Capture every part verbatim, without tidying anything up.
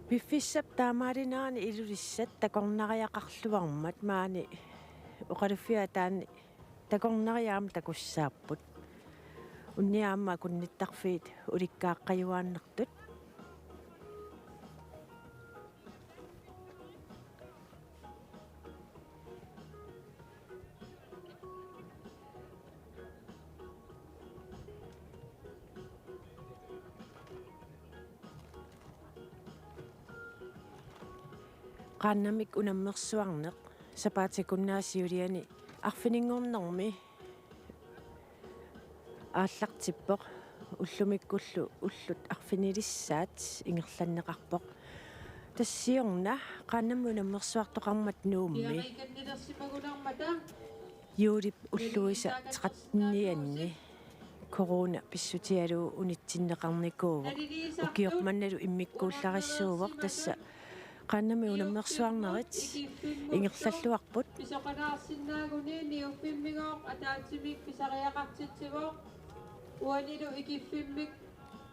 Piffissap taamaalinerani Ilulissat takornariaqarluarmat maani oqaluffiup ataani takornariat aamma takussaapput. Unnia aamma akunnittarfiit ulikkaaqqajuaannartut. Qaannamik unammersuarneq sapaatip akunnerani siuliani arfininngornermi aallartippoq, ullumikkullu ullut arfinilissaat ingerlanneqarpoq. Tassa siorna qaannamik unammersuartoqarmat Nuummi. Juulip ulluisa trettenianni corona pissutigalugu unitsinneqarnikuuvoq. Ukioq mannalu immikkuullarissuuvoq, tassa qaannamik unammersuarnerit ingerlalluarput. Pisoqalaarsinnaaguni niuffimmigooq ataatsimik pisariaqartitsivoq. Uanilu ikiffimmik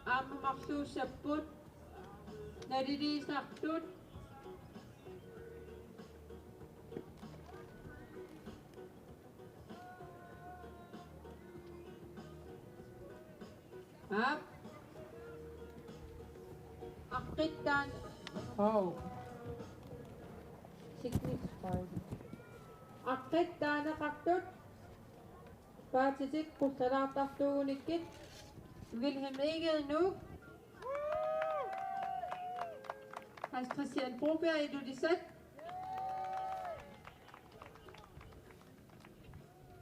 aamma marluussapput. Naliliisartut. Aap. Aqqit taanna. Oh. Signify. Aqqit taanna qaqtut. Paatitit qullalaartartuugunikkit. Vilhelm Egede Nuuk. Hans Christian Broberg Ilulissat.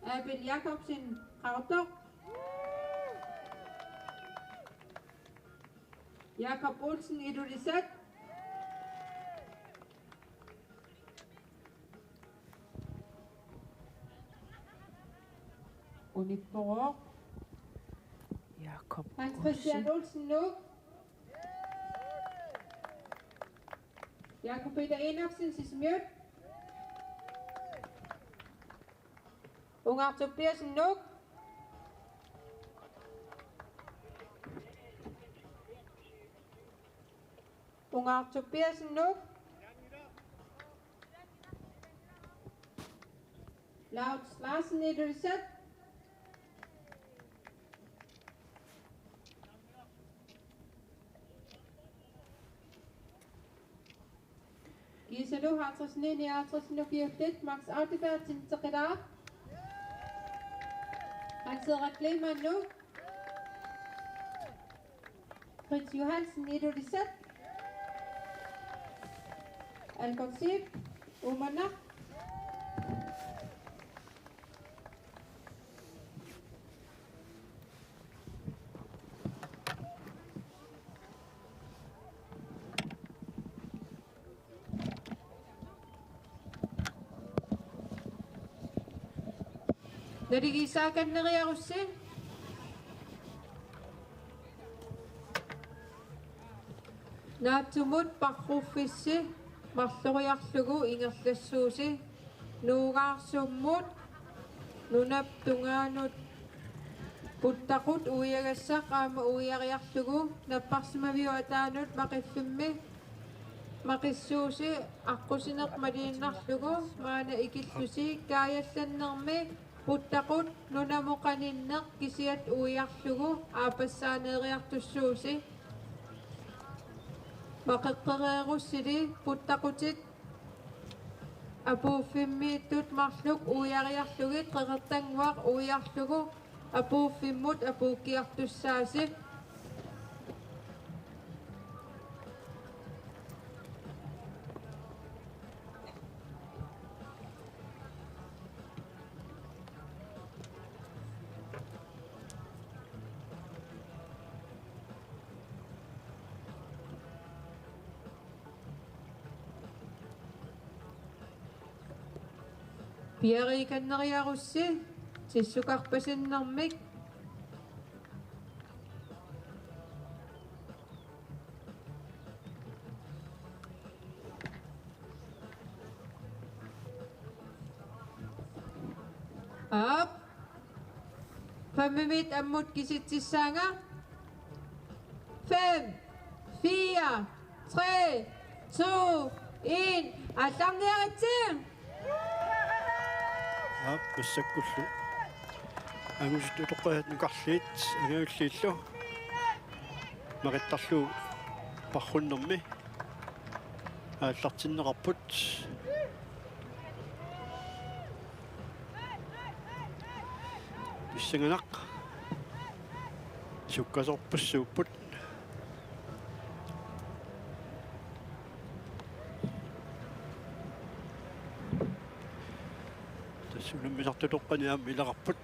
Abel Jakobsen Qaqortoq. Jakob Olsen Ilulissat. Unipporoq. Jakob Hans Christian Olsen. Olsen Nuuk. Jakob Peter Enoksen Sisimiut. Ungaaq Tobiassen Nuuk. Ungaaq Tobiassen Nuuk. Laurits Larsen Ilulissat. Kiisalu halvtreds ni nioghalvtreds ukiullit Max Audeberg Tinteqilaaq. Hans Erik Lehmann Nuuk. Fritz Johansen Ilulissat. Albert Zeeb Uummannaq. Naligiissaakanneriarussi. Naatsumut parruffissi marloriarlugu ingerlassuusi. Nuugaarsummut nunap tungaanut puttaqut uiagassaq aamma uiariarlugu napparsimaviup ataanut Maqiffimmi Maqissuusi aqqusineq maliinnarlugu maanna ikillusi kaajallannermi puttaqut nunamut qaninneq kisiat uiarlugu aappassaaneeriartussuusi. Maqeqqereerussili puttaqutit apuuffimmiittut marluk uiariarlugit Qeqertannguaq uiarlugu apuuffimmut apuukkiartussaasi. Piariikanneriarussi tissukarpasinnermik. Aap. Femmimiit ammut kisitsissaanga. Fem, fire, tre, To, en, aallarniaritsi! Aap, massakkullu angusut utoqqasaat nukarliit angajulliillu maqittarlugu parrunnermi aallartinneqarput. Pissanganaq sukkasoorpassuupput. Tassa unammisartut utoqqaat aamma ilaqarput.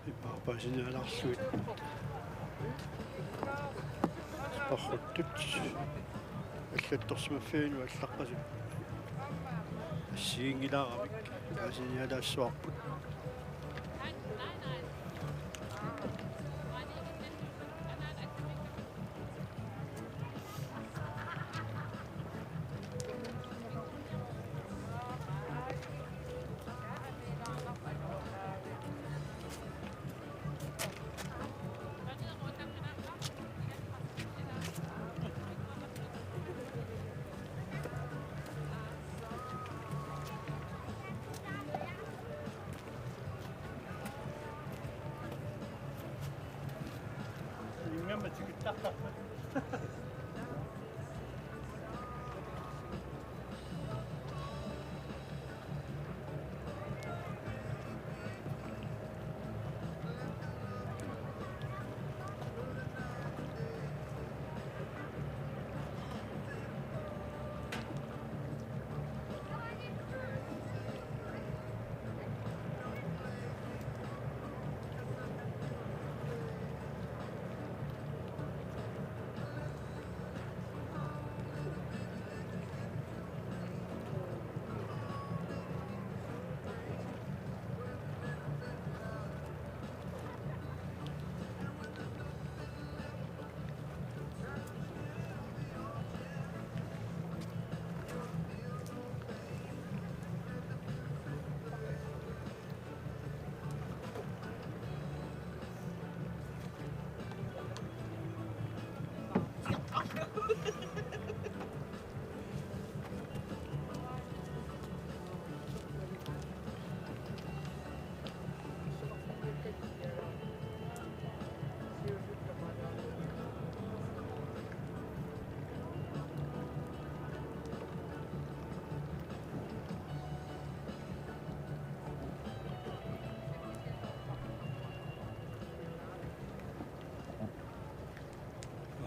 Ippaappaasinialaarlugit. Parruttut allattorsimaffianut allaqqasut assigiinngilaaramik paasinialaassavarput.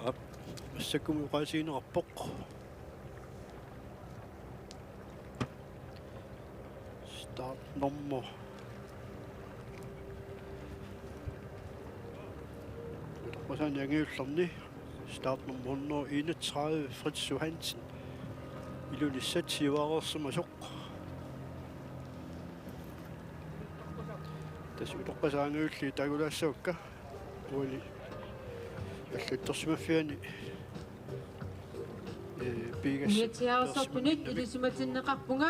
Aap, massakkut oqaasiineqarpoq. Startnummer. Utoqqasaani angajullerni startnummer hundrede enogtredive, Fritz Johansen. Ilulissat siuareersimasoq. Tassa utoqqasaat angajulliit taagulaassavakka. Uani allattorsimaffiani, ee, piigas-, Ingatsiarisartunit ilisimatinneqarpunga.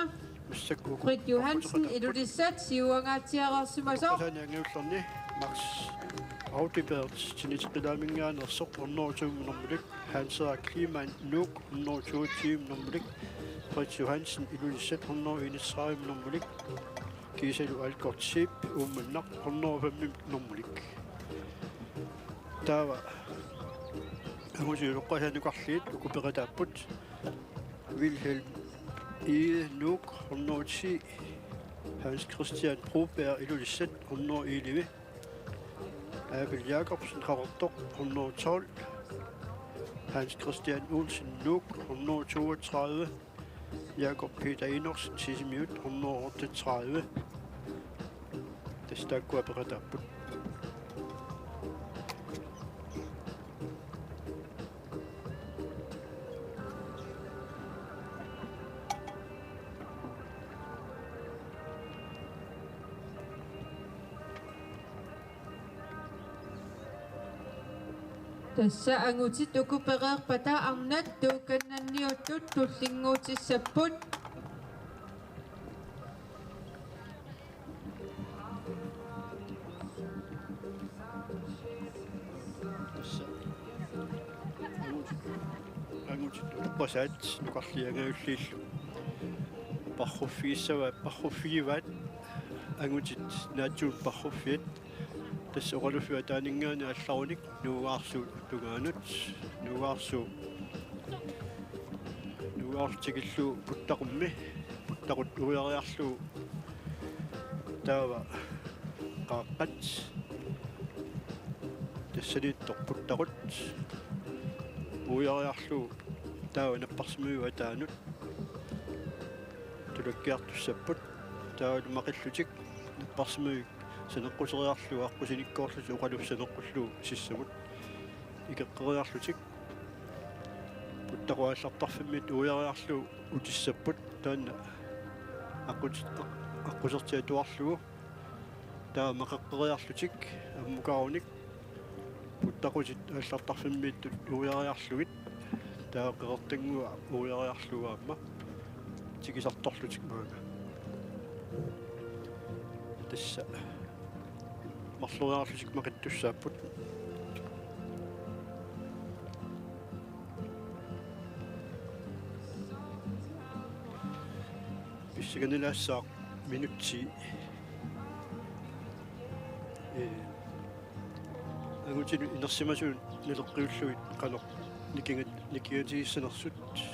Massakkut Fritz Johansen, Ilulissat, siuangaatsiareersimasoq. Utoqqasaani angajullerni Max Audibert, Tiniteqqilaaminngaanneersoq, hundrede og to nummerlik, Hans Henrik Kleemann, Nuuk, hundrede og toogtyve nummerlik, Fritz Johansen, Ilulissat, hundrede og enogtredive nummerlik, Kiisalu Alkort Zeeb, Uummannaq, hundrede og fem nummerlik. Taava angusit utoqqasaat nukarliit uku peqataapput. Wilhelm Egede Nuuk hundrede og ti, Hans Christian Broberg Ilulissat hundrede og elleve, Abel Jacobsen Qaqortoq hundrede og tolv, Hans Christian Olsen Nuuk hundrede og toogtredive, Jakob Peter Enoksen Sisimiut hundrede og otteogtredive. Tassa taakkua peqataapput. Tassa angutit uku pereerpata arnat tuukannanniuttut tullinnguutissapput. Tassa angutit, angutit uppasaat nukarliangajulliillu parruffigissavaat, parruffigivaat angutit naatsumik parruffiat. Tassa oqaluffik ataaninngaanniit aallarunik Nuugaarsuup tungaanut, Nuugaarsuup, Nuugaarsuup tikillugu Puttaqummi, Puttaqut uiariarlugu taava Qaaqqat, tassaniittoq Puttaqut uiariarlugu taava napparsimmaviup ataanut tulakkiartussapput, taavalu maqillutik napparsimmavik saneqquseriarlugu aqqusinikkoorlutik oqaluffik saneqqullugu sissamut ikeqqeriarlutik Puttaqut aallartarfimmiittut uiariarlugu utissapput, taanna aqqut-, aq-, aqqusertik atuarlugu taava maqeqqeriarlutik ammukarunik Puttaqutit aallartarfimmiittut uiariarlugit, taava Qeqertannguaq uiariarlugu aamma tikisartorlutik maanga. Tassa marloriarlutik maqittussaapput. Pissanganilaassaaq minutsi, ee, angutinut inersimasunut naleqqiullugit qanoq nikingat-, nikingatigissanersut.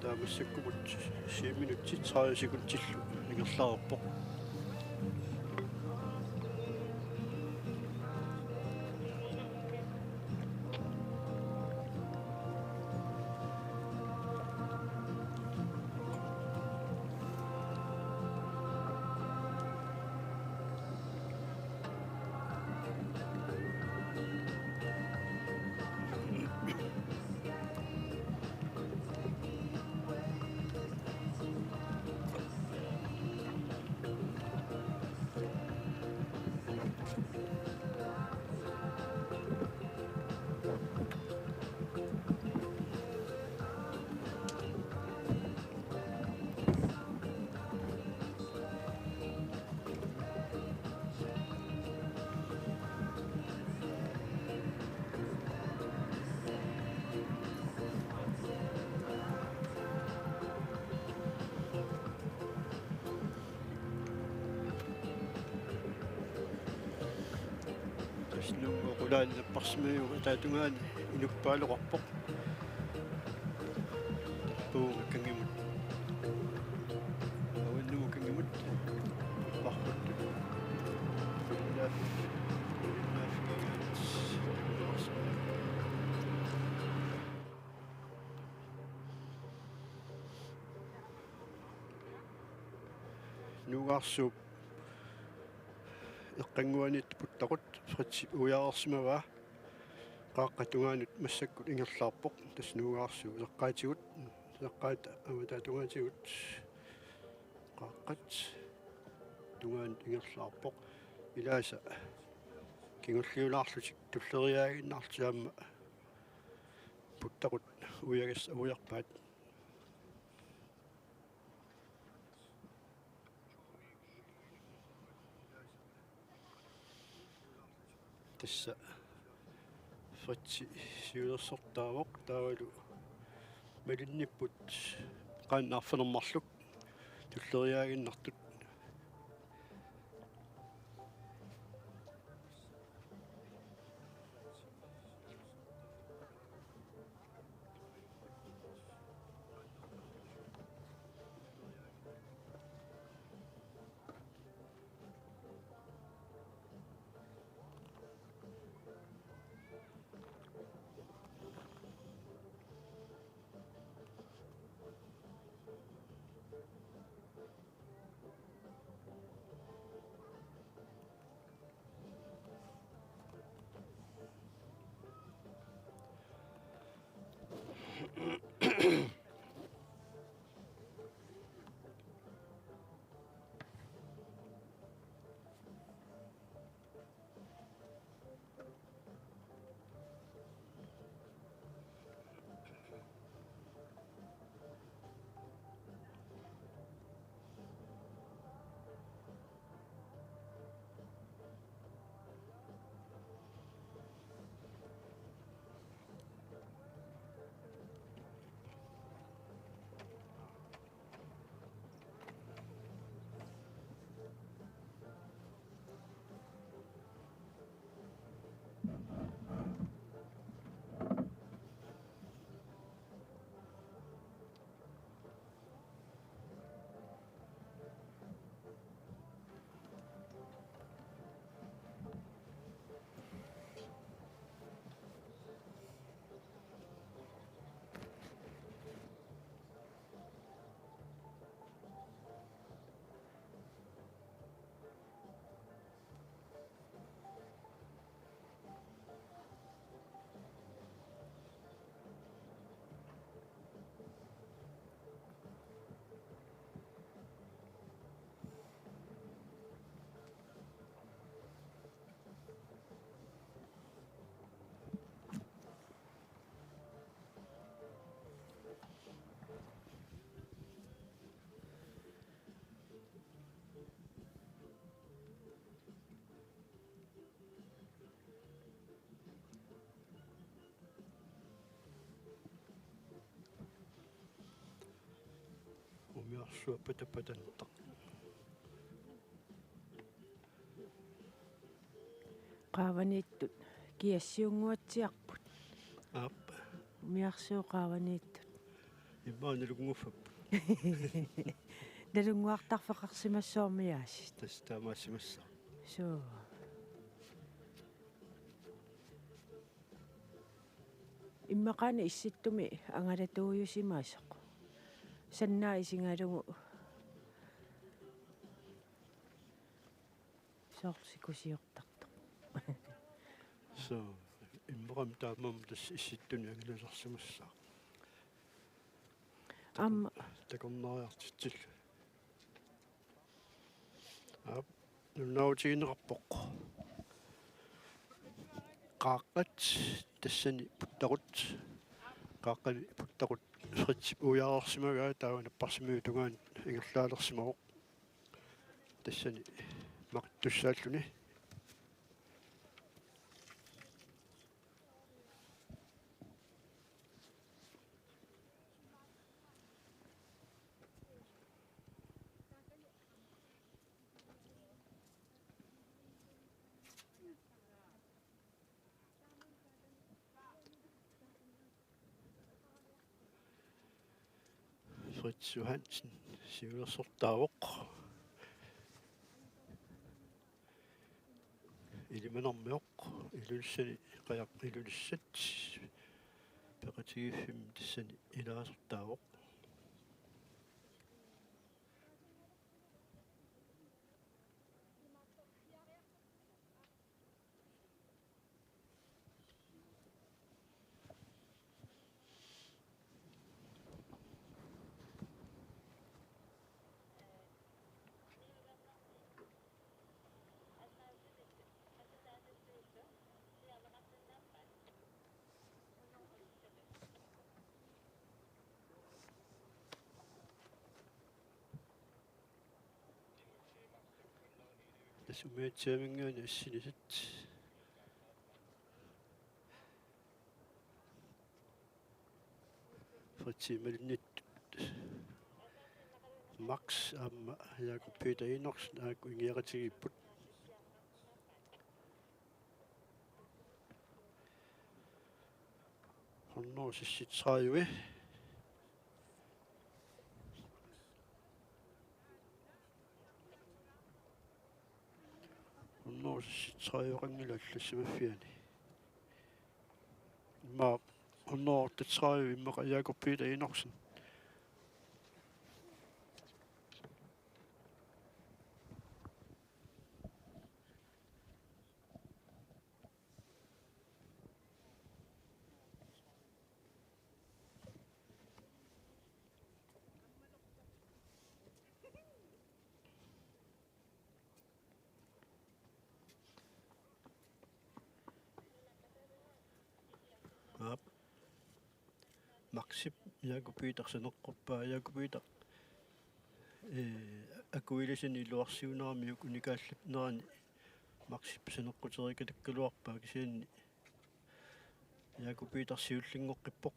Taava massakkumut syv minutsit tredive sekundillu ingerlareerpoq. Tassa Nuummi oqulaani napparsimmaviup ataatungaani inuppaaloqarpoq. Puunga kangimut. Avannamut kangimut. Parruttut. Nuugaarsuup eqqannguaniittoq Puttaqut Fritz uiareersimavaa. Qaaqqat tungaanut massakkut ingerlaarpoq. Tassa Nuugaarsuup eqqaatigut, eqqaat avataatungaatigut, Qaaqqat tungaanut ingerlaarpoq. Ilaasa kingulliulaarlutik tulleriiaaginnarlutik aamma Puttaqut uiagas-, uiarpaat. Tassa Fritzi siulersortaavoq, taavalu malinnipput qaannat arfineq-marluk tulleriiaaginnartut. Umiarsuaq patapatanneq. Qaavaniittut kiassiunnguatsiarput. Aap. Umiarsuup qaavaniittut. Immaqa nalunnguffappat. Nalunnguartarfeqarsimassaarmiaasiit. Tassa taamaassimassaaq. Suu. Immaqaana issittumi angalatuujusimasoq. Sannaa isigalugu soorlu sikusiortartoq. Suu, immaqami taamaammat tassa issittuni angalasarsimassaaq. Aamma takornariartitsillugu. Aap, nunaarutigineqarpoq. Qaaqqat tassani puttarut. Qaaqqani puttarut Fritz uiareersimagaa taava napparsimmaviup tungaanut ingerlaalersimavoq. Tassani maqittussaalluni. Fritz Johansen siulersortaavoq. Ilimanarmioq, Ilulissani qajaq Ilulissat peqatigiiffimmi tassani ilaasortaavoq. Tassa umiatsiamingaanniit assinisat. Fritsi malinnittut. Max aamma Jakob Peter Enoksen aajuku ingiaqatigiipput. Hundrede seksogtredive. Hundrede seksogtredive qanngilaq allassimaffiani. Immaqa hundrede otteogtredive immaqa Jakob Peter Enoksen. Aap. Maxip Jakob Peter saneqquppaa, Jakob Peter, ee, akuilisani iluarsiuneramiuk unikaallinerani Maxip saneqqutereerikkaluarpaa kisianni Jakob Peter siullinngoqqippoq.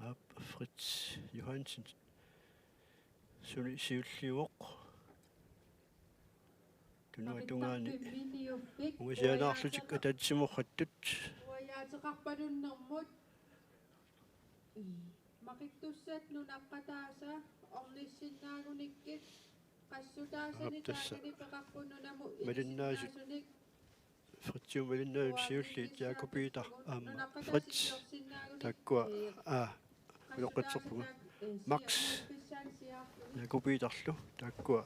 Aap, Fritz Johansen suli siulliuvoq. Tunuatungaani ungasianaarlutik ataatsimorrattut. Uajaateqarpalunnermut. Maqittussat nunaqqataasa ornissinnaagunikkit qassutaasani. Aap, tassa taakani peqarput nunamut malinnaasut. Ilisinnaasunik Fritziup malinnaasut siulliit Jakob Peter aamma Fritz. Taakkua, aa, ujoqqitserpunga. Max Jakob Peterlu taakkua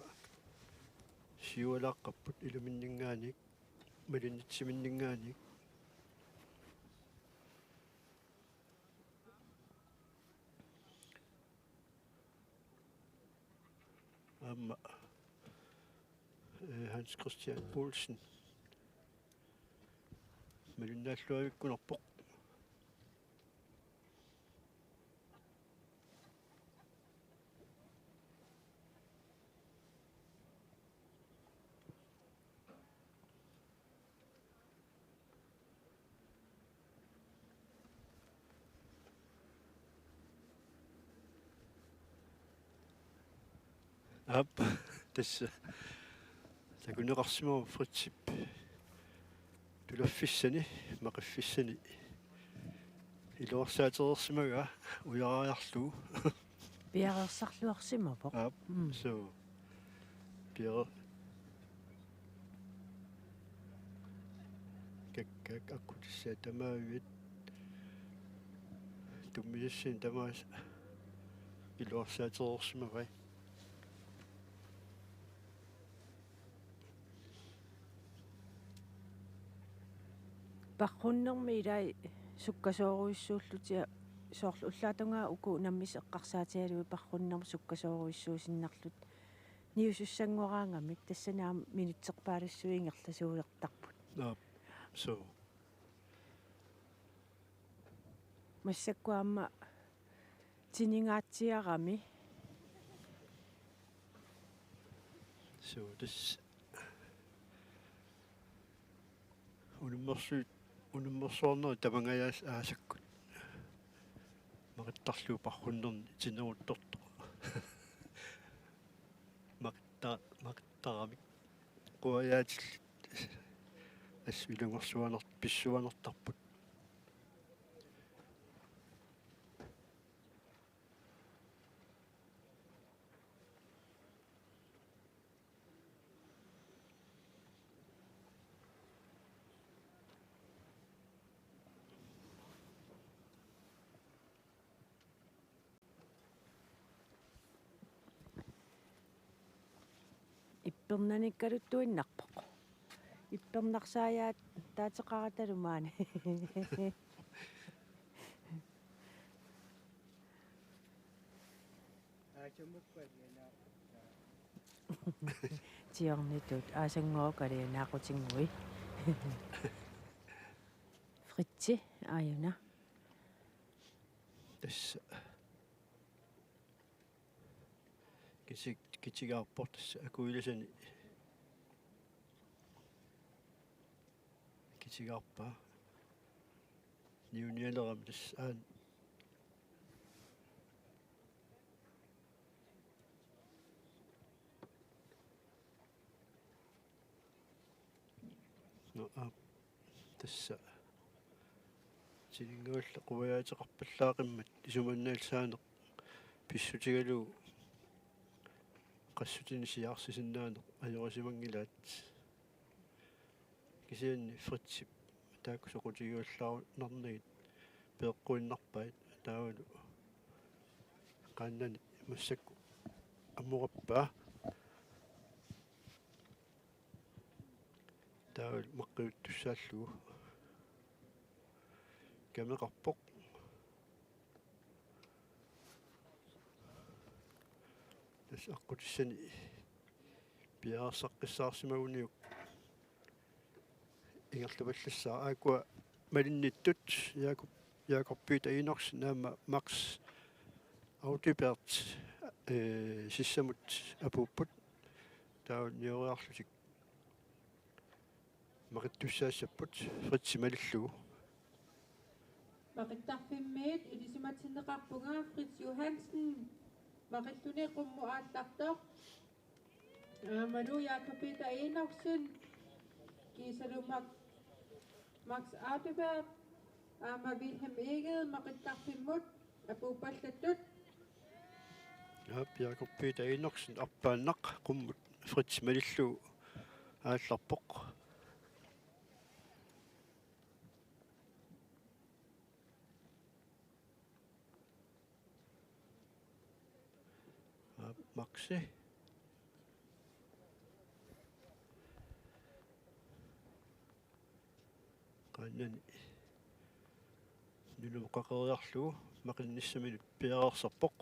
siualaaqqapput iluminninngaanniit, malinnitsiminninngaanniit. Aamma Eh, Hans Christian Olsen. Malinnaalluavikkunarpoq. Aap, tassa takuneqarsimavoq Fritzip tulaffissani, maqiffissani iluarsaatereersimagaa ujariarlugu. Piareersarluarsimavoq. Aap, mm, suu. Piare-, kakkaak akkutissaat tamaviat tummisassanik tamaasa iluarsaatereersimavai. Parrunnermi ilai sukkasoorujussuullutik, soorlu ullaap tungaa uku nammineq eqqarsaatigalugit parrunnermi sukkasoorujussuusinnarlutik niusussanngoraangamik, tassani aamma minutserpaalussuit ingerlasuulertarput. Aap, suu. Massakkut aamma tiningaatsiarami. Suu, tassa unammersuut, unammersuarnerit tamangajaasa aasakkut maqittarlugu parrunnerni tineruttortoq. Maqitta-, maqittaramik. Quajaatillit assut ilungersuaner-, pissuanertarput. Ippernanikkaluttuinnarpoq. Ippernarsaajaat taateqaratalu maani. Tiornitut aasanngooq alianaaqutinnguit. Fritsi, aajuna. Tassa. Kiti-, kitigaarpoq tassa akuilisani. Kitigaarpaa. Niunialerami tassa aana. Nå, aap. Tassa. Tininnguallu quajaateqarpallaaqimmat isumannaallisaaneq pissutigalugu qassutinik siaarsisinnaaneq ajorasimanngilaat. Kisianni Fritzip taakku soqutigiuallaarunarnagit peeqquinnarpaa taavalu qaannani massakkut amorappaa. Taavalu maqqiuttussaallugu. Kameqarpoq. Tassa aqqutissani piareersaqqissaarsimaguniuk ingerlapallassaaq, aakkua malinnittut Jakob, Jakob Peter Enoksen aamma Max Audibert, eh, sissamut apuupput. Taava nioriarlutik maqittussaassapput Fritz malillugu. Maqittarfimmiit ilisimatinneqarpunga Fritz Johansen maqilluni qummut aallartoq. Aammalu Jakob Peter Enoksen, kiisalu Max, Max Audibert, aamma Wilhelm Egede maqittarfimmut apuuppallattut. Aap, Jakob Peter Enoksen arpaannaq qummut Fritz malillugu aallarpoq. Aap, Maxi. Qaannani nunamut qaqeriarlugu maqinnissaminut piareersarpoq.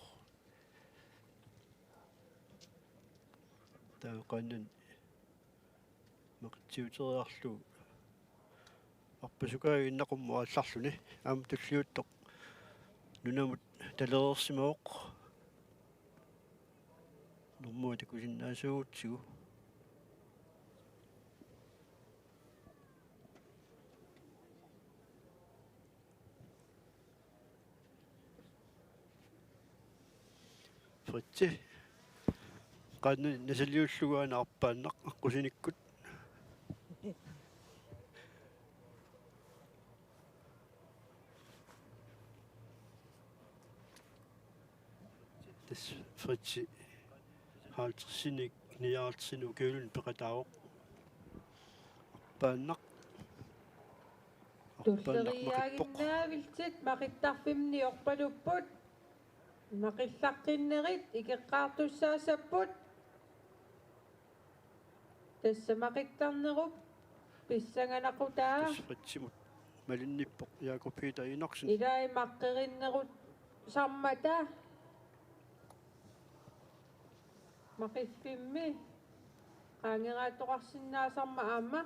Taava qaannani Qitsiuteriarlugu arpasukaaginnaq qummut aallarluni aamma tulliuttoq nunamut talereersimavoq. Normua takusinnaasuugutsigu. Fritsi. Qanna nasaliullugu aana arpaannaq aqqusinikkut. Tassa Fritsi halvtredsinik nioghalvtredsinik ukiuluni peqataavoq. Arpaannaq. Arpaannaq maqippoq. Tulleriiaaginnaavillutik maqittarfimmi niorpalupput. Maqillaqqinnerit ikeqqaartussaassapput. Tassa maqittarnerup pissanganaqutaaq. Tassa Fritsimut malinnippoq Jakob Peter Enoksen. Ilai maqqerinnerusarmata. Maqiffimmi qaangeraattoqarsinnaasarmat aamma.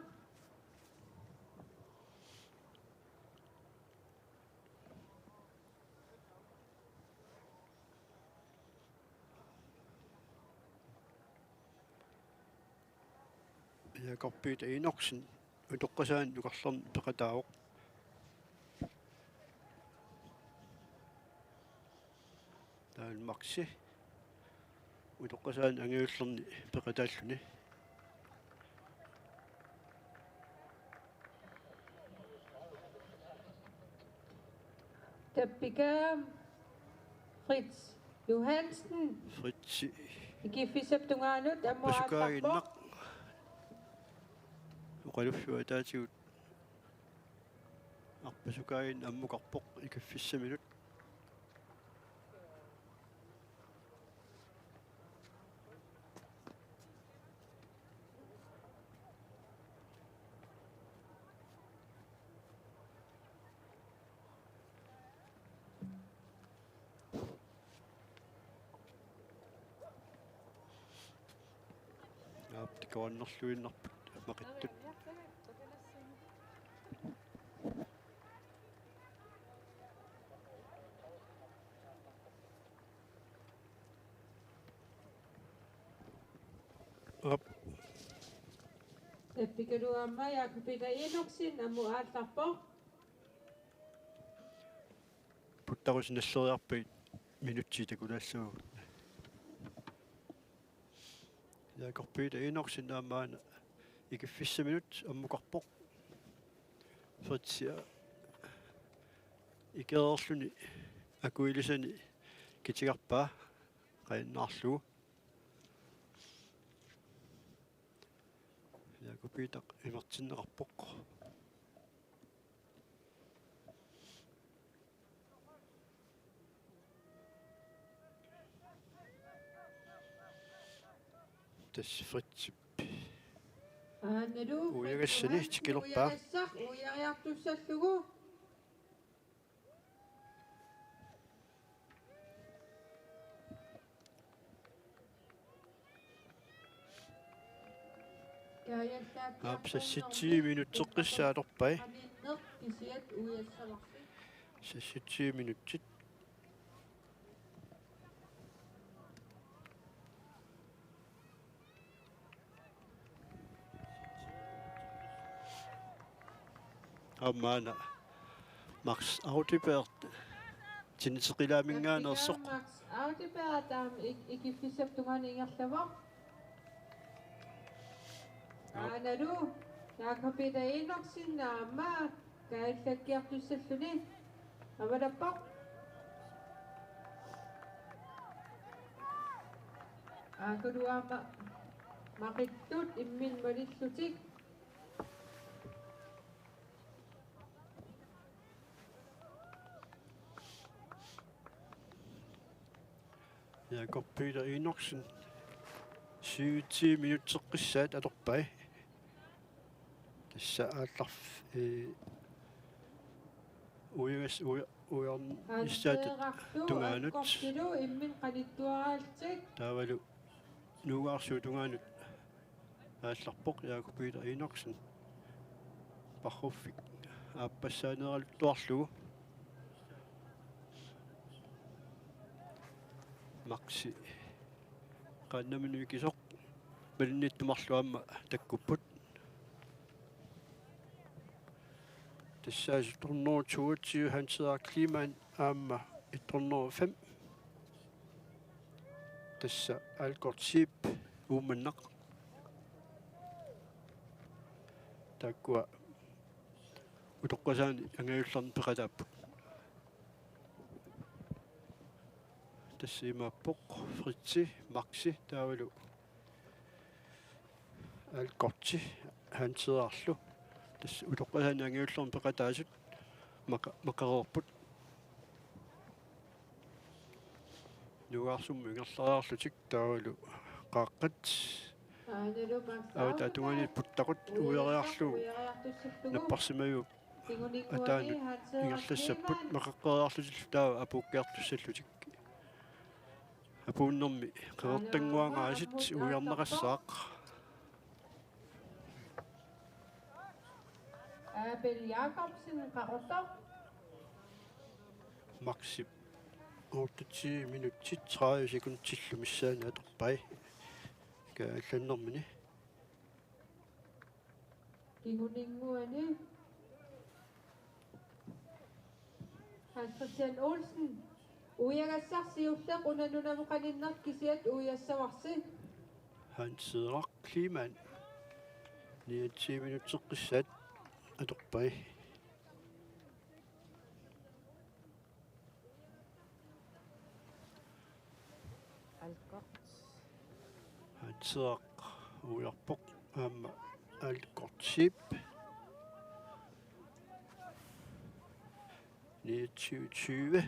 Jakob Peter Enoksen utoqqasaani ukarlerni peqataavoq. Taanna Maxi utoqqasaani angajullerni peqataalluni. Tappikam Fritz Johansen. Fritsi. Ikiffissap tungaanut ammut aallarpoq. Arpasukaaginnaq. Oqaluffiup ataatigut arpasukaaginnaq ammukarpoq ikiffissaminut. Aap, tikuannerluinnarput maqittut. Aap. Tappikalu aamma Jakob Peter Enoksen ammut aallarpoq. Puttarusi nalleriarpagit minutsit takulaassavagut. Jakob Peter Enoksen aamma aana ikiffissaminut ammukarpoq. Fritsia ikereerluni akuilisani kitigarpaa qajannaarlugu. Jakob Peter imertinneqarpoq. Tassa Fritzip. Aanalu uiagassani tikilerpaa. Uiagassaq uiariartussallugu. Aap, seksogtyve minutseqqissaat atorpai. Seksogtyve minutsit. Aamma aana Max Audeberg tiniteqilaaminngaanneersoq. Max Audeberg taama ik-, ikiffissap tungaanut ingerlavoq. Aap. Aanalu Jakob Peter Enoksen aamma kaajallakkiartussalluni avalappoq. Aakulu aamma maqittut imminnut malillutik. Jakob Peter Enoksen, syvogtyve minutseqqissaat atorpai. Tassa aallarf-, ee, uiagas-, uia-, uiarnissaata tungaanut. Anteerarlu akkortilu imminut qanittuaraallutik. Taavalu Nuugaarsuup tungaanut aallarpoq Jakob Peter Enoksen. Parruffik aappassaaneraluttuarlugu. Maxi qaannaminiikisoq, malinniittumarlu aamma takkupput. Tassa et hundrede toogtyve, Hans Henrik Kleemann aamma et hundrede og fem. Tassa Algert Zeeb Uummannaq. Taakkua utoqqasaani angajullerni peqataapput. Tassa imaappoq Fritzi, Maxi taavalu Algerti Hans Henriklu. Tassa utoqqasaani angajullerni peqataasut maka-, maqareerput. Nuugaarsummut ingerlariarlutik taavalu qaaqqat. Avataata tungaaniit puttaqut uiariarlugu napparsimaviup ataanut ingerlassapput, maqaqqeriarlutillu taava apuukkiartussallutik. Apuunnermi qeqertannguangaasiit uiarneqassaaq. Abel Jakobsen, Qaqortoq. Maxip otteogtyve minutsit tredive sekundillu missaanni atorpai. Kaallannermini. Kinguninnguani Hans Christian Olsen. Uiagassaq siulleq una nunamut qaninneq kisiat uiassavarsi. Hans Henrik Kleemann. Niogtyve minutseqqissaat atorpai. Algert. Hans Henrik uiarpoq aamma Algert Zeeb. Niogtyve tyve.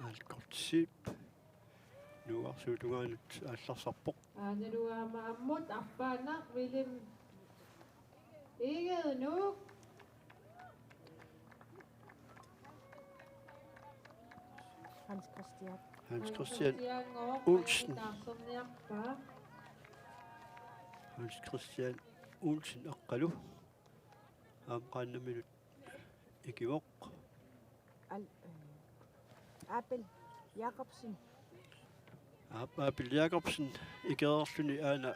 Algert Zeeb. Nuuarsuup tungaanut aallarsarpoq. Aanaluaama ammut arpaannaq William Egede Nuuk. Hans Christian. Hans Christian Olsen. Hans Christian Olsen Aqqalu. Aamma qaannamini ikivoq. Al-, eh, Abel Jakobsen. Aap-, Abel Jakobsen ikereerluni aana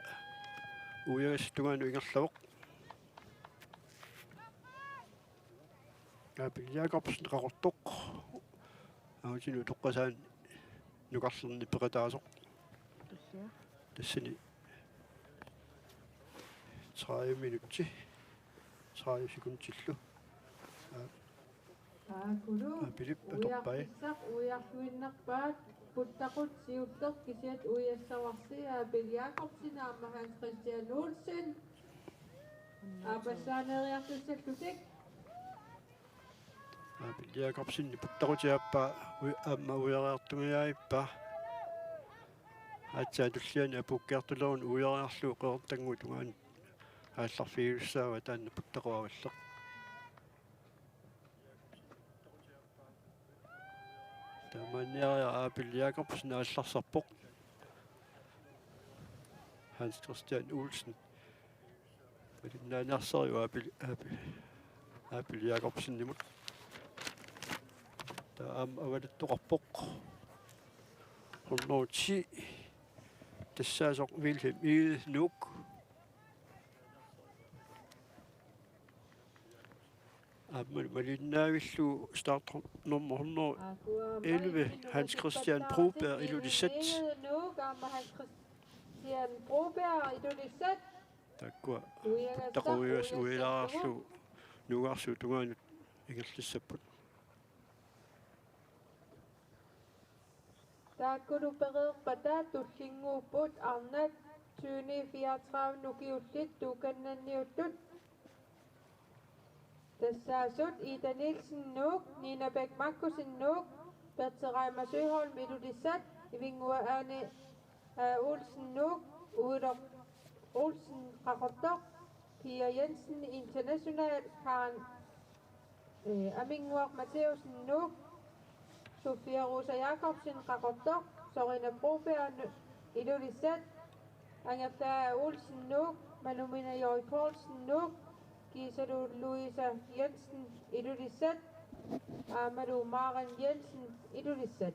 uiagassap tungaanut ingerlavoq. Abel Jakobsen Qaqortoq. Angutini utoqqasaani nukarlerni peqataasoq. Tullia. Tassani tredive minutsi, tredive sekundillu. Aa. Taakulu. Aa, Philip atorpai. Uiartissaq uiarluinnarpaat, puttaqut siulleq kisiat uiassavarsi, Abel Jakobsen aamma Hans Christian Olsen. Aappassaaneeriartussallutik. Abel Jakobsen puttaqutiaappaa ui-, aamma uiariartungajavippaa. Aatsaat tulliani apuukkiartuleruni uiariarlugu qeqertannguup tungaanut aallarfigiussaavat taanna puttaqut avalleq. Taamaanniariara Abel Jakobsen aallarsarpoq. Hans Christian Olsen. Malinnaaniarsarivoq Abel, Abel, Abel Jakobsenimut. Taava aamma avalattoqarpoq. Hundrede ti. Tassaasoq Wilhelm Egede Nuuk. Aamma malinnaavillugu start nummer hundrede elleve, Hans Christian Broberg, Ilulissat. Taakkua puttaqut uiagassaat uialaarlugu Nuugaarsuup tungaanut ingerlassapput. Taakkulu pereerpata tullinnguupput arnat tyveni fireogtredive ukiullit tuukannanniuttut. Tassaasut Ida Nielsen Nuuk, Nina Bech Markussen Nuuk, Berthe Reimer Søholm Ilulissat, Ivinnguaq Ane, øh, Olsen Nuuk, Uiloq Olsen Qaqortoq, Pia Jensen International, Karen, øh, Aminnguaq Matthæussen Nuuk, Sofia Rosa Jacobsen Qaqortoq, Sorina Broberg Nu-, Ilulissat, Angerlaaq Olsen Nuuk, Manumina Jøi Poulsen Nuuk, kiisalu Louise Jensen Ilulissat, aammalu Maren Jensen Ilulissat.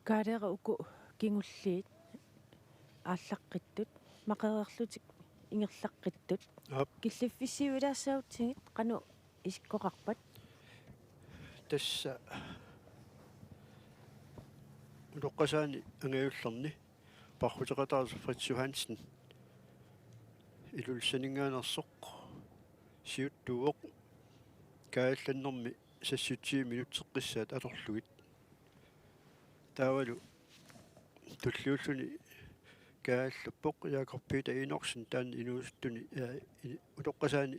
Kaalera uku kingulliit aallaqqittut, maqereerlutik ingerlaqqittut. Aap. Killiffissiuilaassagutsigit qanoq isikkoqarpat? Tassa utoqqasaani angajullerni parruteqataasoq Fritz Johansen Ilulissaninngaanneersoq siuttuuvoq kaajallannermi seksogtyve minutseqqissaat atorlugit. Taavalu tulliulluni kaajallappoq Jakob Peter Enoksen taanna inuusuttuni, aa, i-, utoqqasaani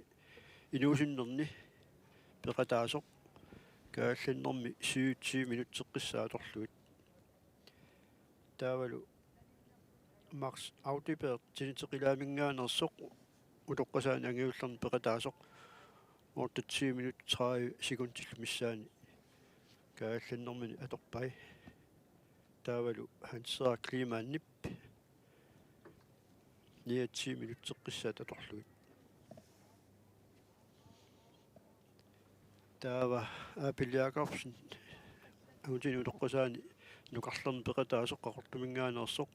inuusunnerni peqataasoq kaajallannermi syvogtyve minutseqqissaat atorlugit. Taavalu Max Audeberg Tiniteqilaaminngaanneersoq utoqqasaani angajullerni peqataasoq otteogtyve minut tredive sekundillu missaani kaajallannermini atorpai. Taavalu Hans Henrik Kleemannip niogtyve minutseqqissaat atorlugit. Taava Abel Jakobsen angutini utoqqasaani nukarlerni peqataasoq Qaqortuminngaanneersoq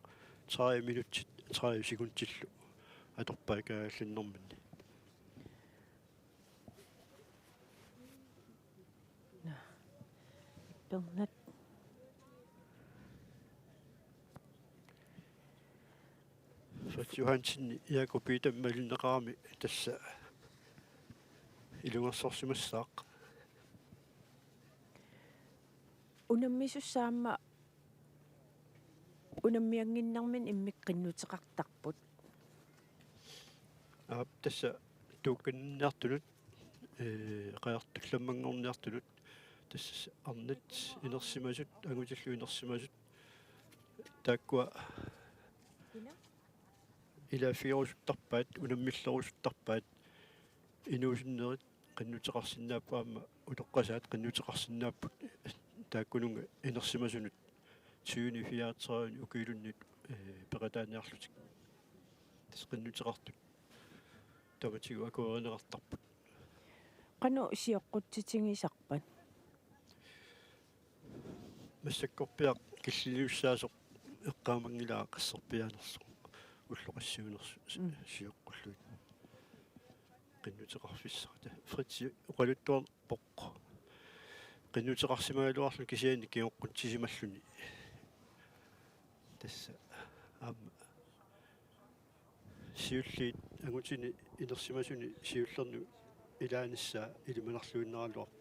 tredive minutsit tredive sekundillu atorpai kaajallannermini. Nå. Bernhard. Fritz Johansen Jakob Peter malinneqarami tassa ilungersorsimassaaq. Unammisussaq aamma unammiannginnermini immikkut qinnuteqartarput. Aap, tassa tuukkanniartunut, ee, qajartullammanngorniartunut, tassa arnat inersimasut, angutillu inersimasut, taakkua ilaaffigerusuttarpaat, unammillerusuttarpaat, inuusunnerit qinnuteqarsinnaapput aamma utoqqasaat qinnuteqarsinnaapput taakkununnga inersimasunut tyveni fireogtredive ukiulinnut, ee, peqataaniarlutik. Tassa qinnuteqartut tamatigut akuerineqartarput. Qanoq sioqqutitigisarpat? Massakkorpiaq killiliussaasoq eqqaamanngilaa qasserpiaanersoq ulloqassiuinersoq si-, Mm. sioqqullugit. Qinnuteqarfissaq. Fritz oqaluttuarpoq qinnuteqarsimagaluarluni kisianni kingoqqutsisimalluni. Tassa aamma siulliit angutini inersimasuni siullerni ilaanissaa ilimanarluinnaraluarpoq.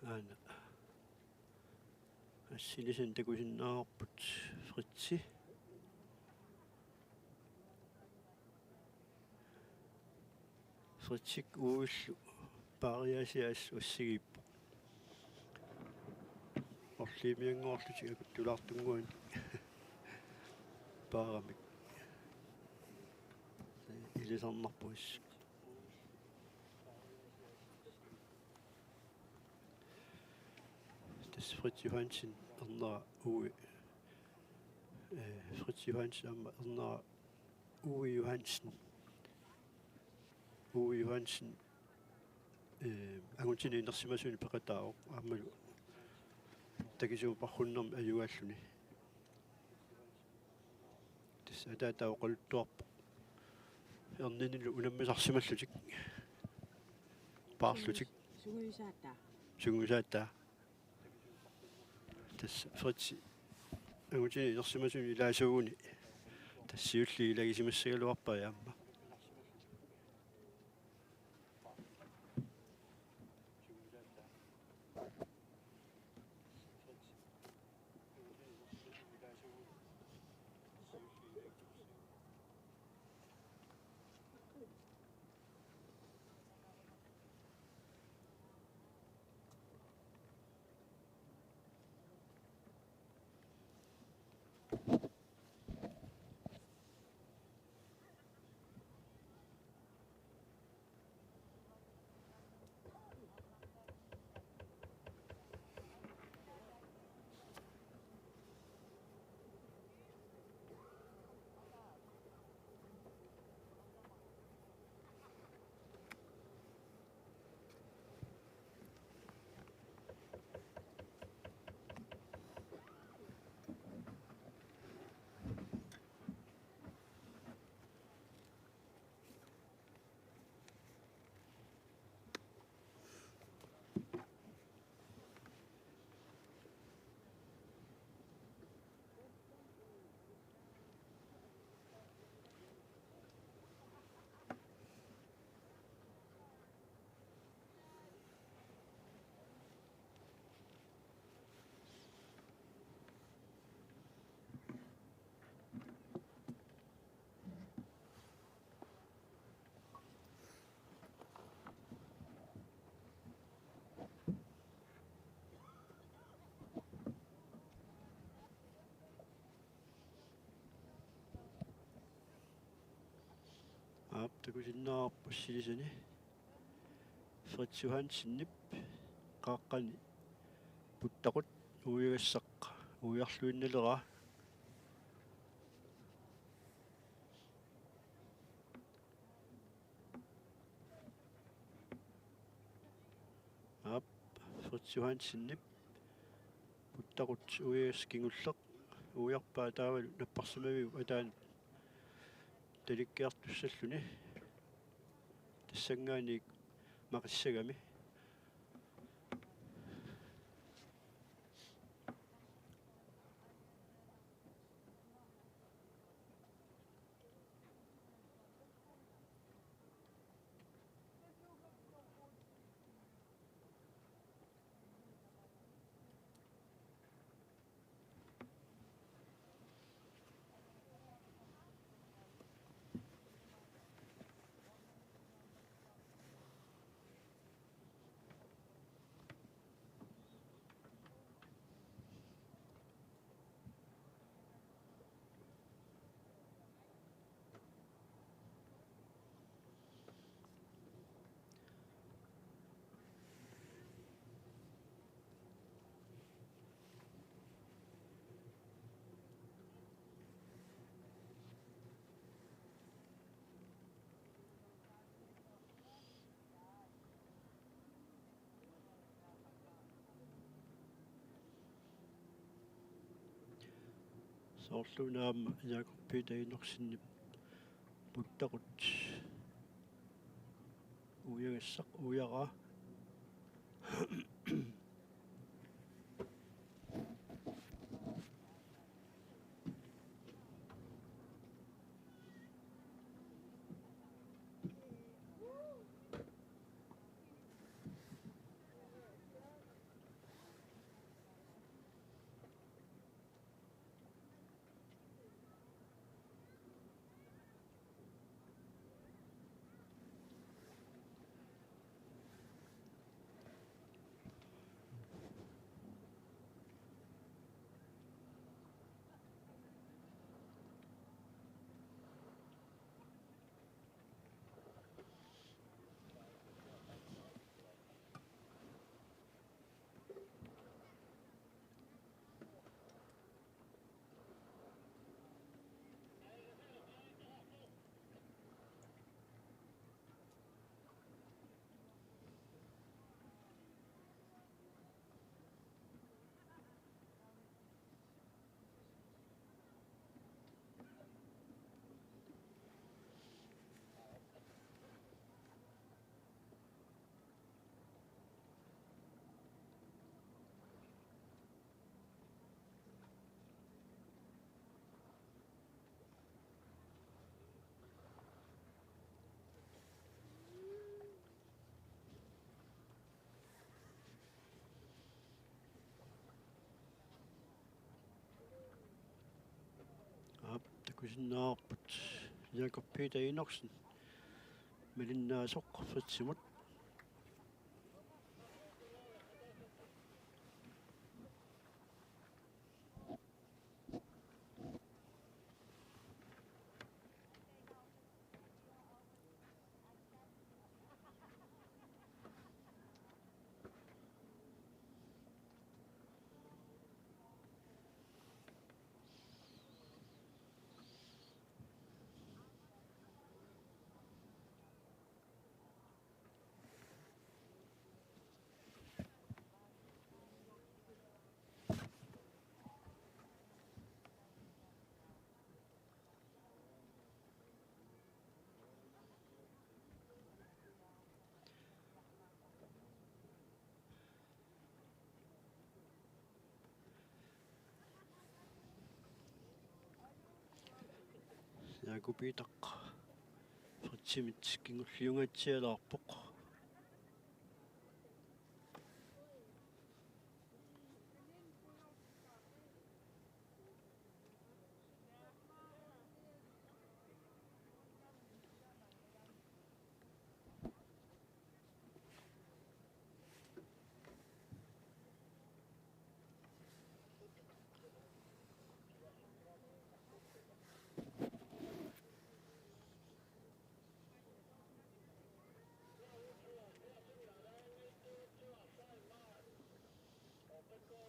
Aana. Assilisan takusinnaavarput Fritzi. Fritsip uagut paariaasiassaq assigiippoq. Orlimiannguarlutik akuttulaartunnguanik paaramik. Ilisarnarpoq assut. Tassa Fritz Johansen Ernera Uwe, eh, Fritz Johansen aamma Ernera Uwe Johansen. Uwe Johansen, eh, angutini inersimasunik peqataavoq aammalu takisuuparhunnermi ajugaalluni. Tassa ataata oqaluttuarpoq. Erninilu unammisarsimallutik. Paarlutik. Sungiusaataa. Sungiusaataa. Tassa Fritz. Angutini inersimasunik ilaasuuguni. Tassa siulliit ilagisimassagaluarpai aamma. Aap, takusinnaavarput silisani. Fritz Johansenip qaaqqani puttaqut uiagassaq uiarluinnaleraa. Aap, Fritz Johansenip puttaqut uiagassaq kingulleq uiarpaa taavalu napparsimaviup ataanut talikkiartussalluni tassanngaanniit maqissagami. Soorlu una aamma Jakob Peter Enoksenip puttaqut uiagassaq uiaraa. Takusinnaavarput Jakob Peter Enoksen malinnaasoq Fritsimut. Jakob Peter Fritsimit kingulliungaatsialaarpoq.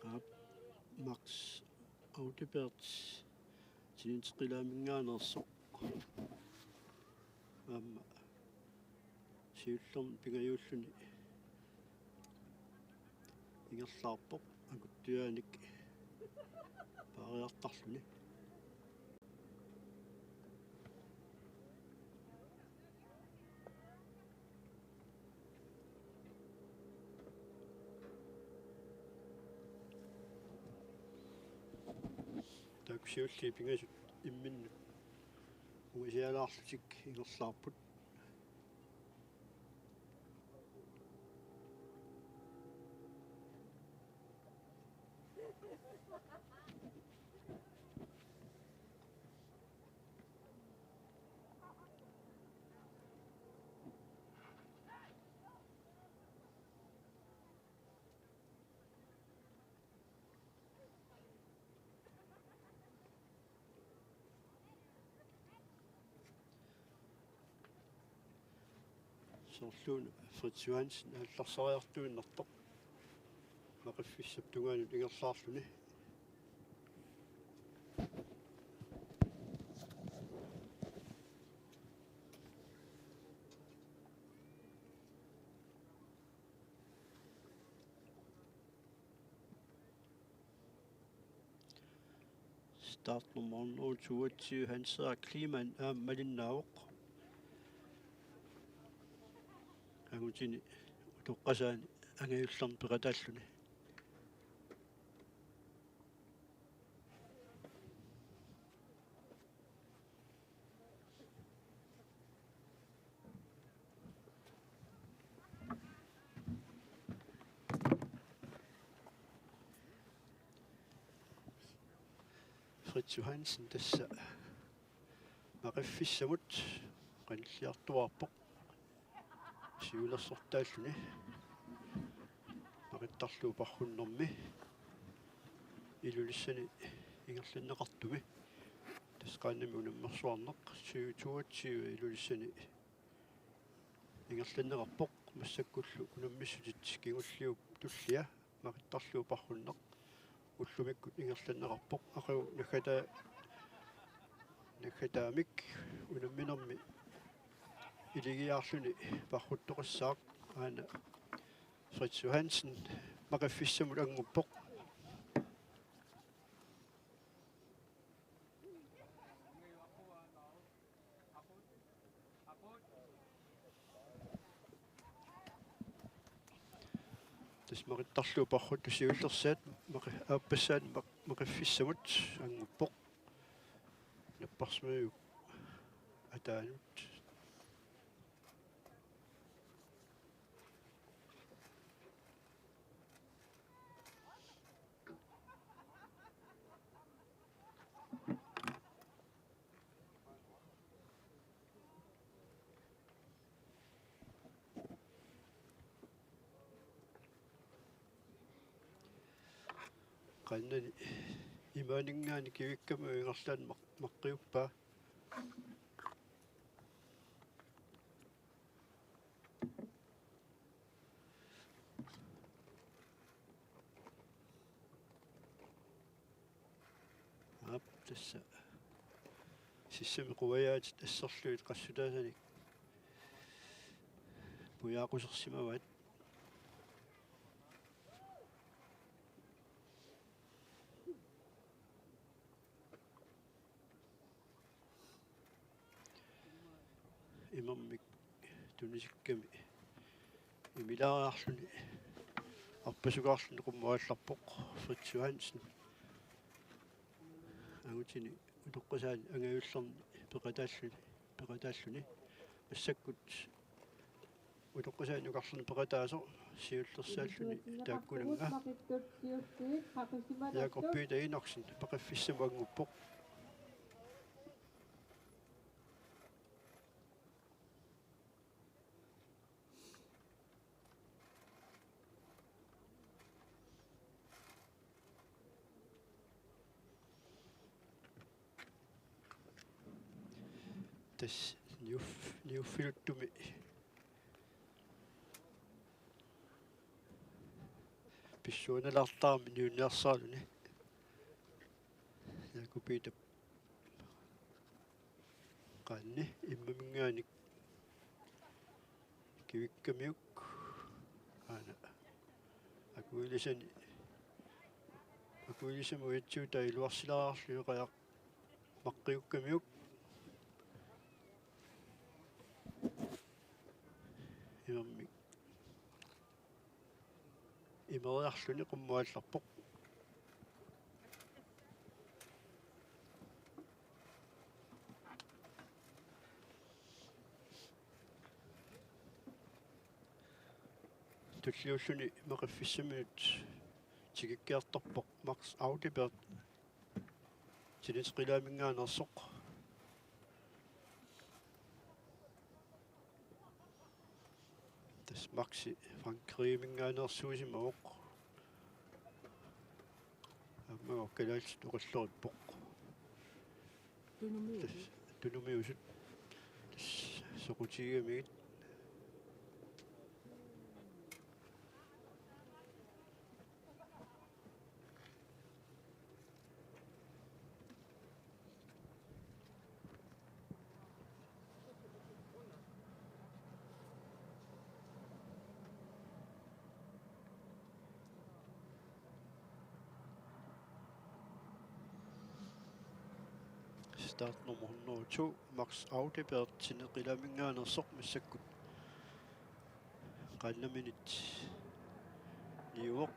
Aap, Max Audibert Tininteqqilaaminngaanneersoq. Aamma siullermik pingajuulluni ingerlaarpoq, akuttuiaanik paariartarluni. Taakku siulliit pingasut imminnut ungasialaarlutik ingerlaarput. Soorluuna Fritz Johansen aallarsariartuinnartoq Maqiffissap tungaanut ingerlaarluni. Startnummer hundrede toogtyve, Hans Henrik Kleemann, aamma malinnaavoq. Angutini utoqqasaani angajullerni peqataalluni. Fritz Johansen tassa Maqiffissamut qanilliartuaarpoq siulersortaalluni. Maqittarlugu parrunnermi Ilulissani ingerlanneqartumi. Tassa qaannami unammersuarneq tyve toogtyve Ilulissani ingerlanneqarpoq, massakkullu unammissutit kingulliup tullia Maqittarlugu parrunneq ullumikkut ingerlanneqarpoq. Aqagu naggata-, naggataamik unamminermi iligiaarluni parruttoqassaaq, aana Fritz Johansen Maqiffissamut anguppoq. Tassa Maqittarlugu parruttoq siullersaat Maqi-, aappassaat Maq-, Maqiffissamut anguppoq. Napparsimajuvoq ataanut. Annani imaaninngaanniit Kivikkamiut ingerlaannaq maq-, maqqiuppaa. Aap, tassa. Sissami quajaatit asserlugit qassutaasanik pujaaqusersimavaat. Imermik tunisikkami imilaariarluni arpasukaarluni qummut aallarpoq Fritz Johansen. Angutini utoqqasaani angajullerni peqataalluni, peqataalluni. Massakkut utoqqasaani ukarluni peqataasoq siullersaalluni taakkunannga. Jakob Peter Enoksen peqqiffissamut annguppoq. Tassa niuf-, niuffiluttumi pissuanalaartarami niunniarsaarluni. Jakob Peter. Qaanni immaminngaanniit Kivikkamiuk. Aana. Akuilisani. Akuilisamut ujatsiutaa iluarsilaarlugu qajaq maqqiukkamiuk. Imermik imeriarluni qummut aallarpoq. Tulliulluni maqqiffissaminut tikikkiartorpoq Max Audibert. Tennis Qilaminngaanneersoq. Tassa Maxi Frankrigiminngaanneersuusimavoq. Aamma kalaallisut oqallorippoq. Tunumiusut. Tassa tunumiusut. Tassa soqutigigamigit. Startnummer hundrede og to, Max Audibert, Tennis Qilaminngaanneersoq, massakkut qaannaminnit niuvoq.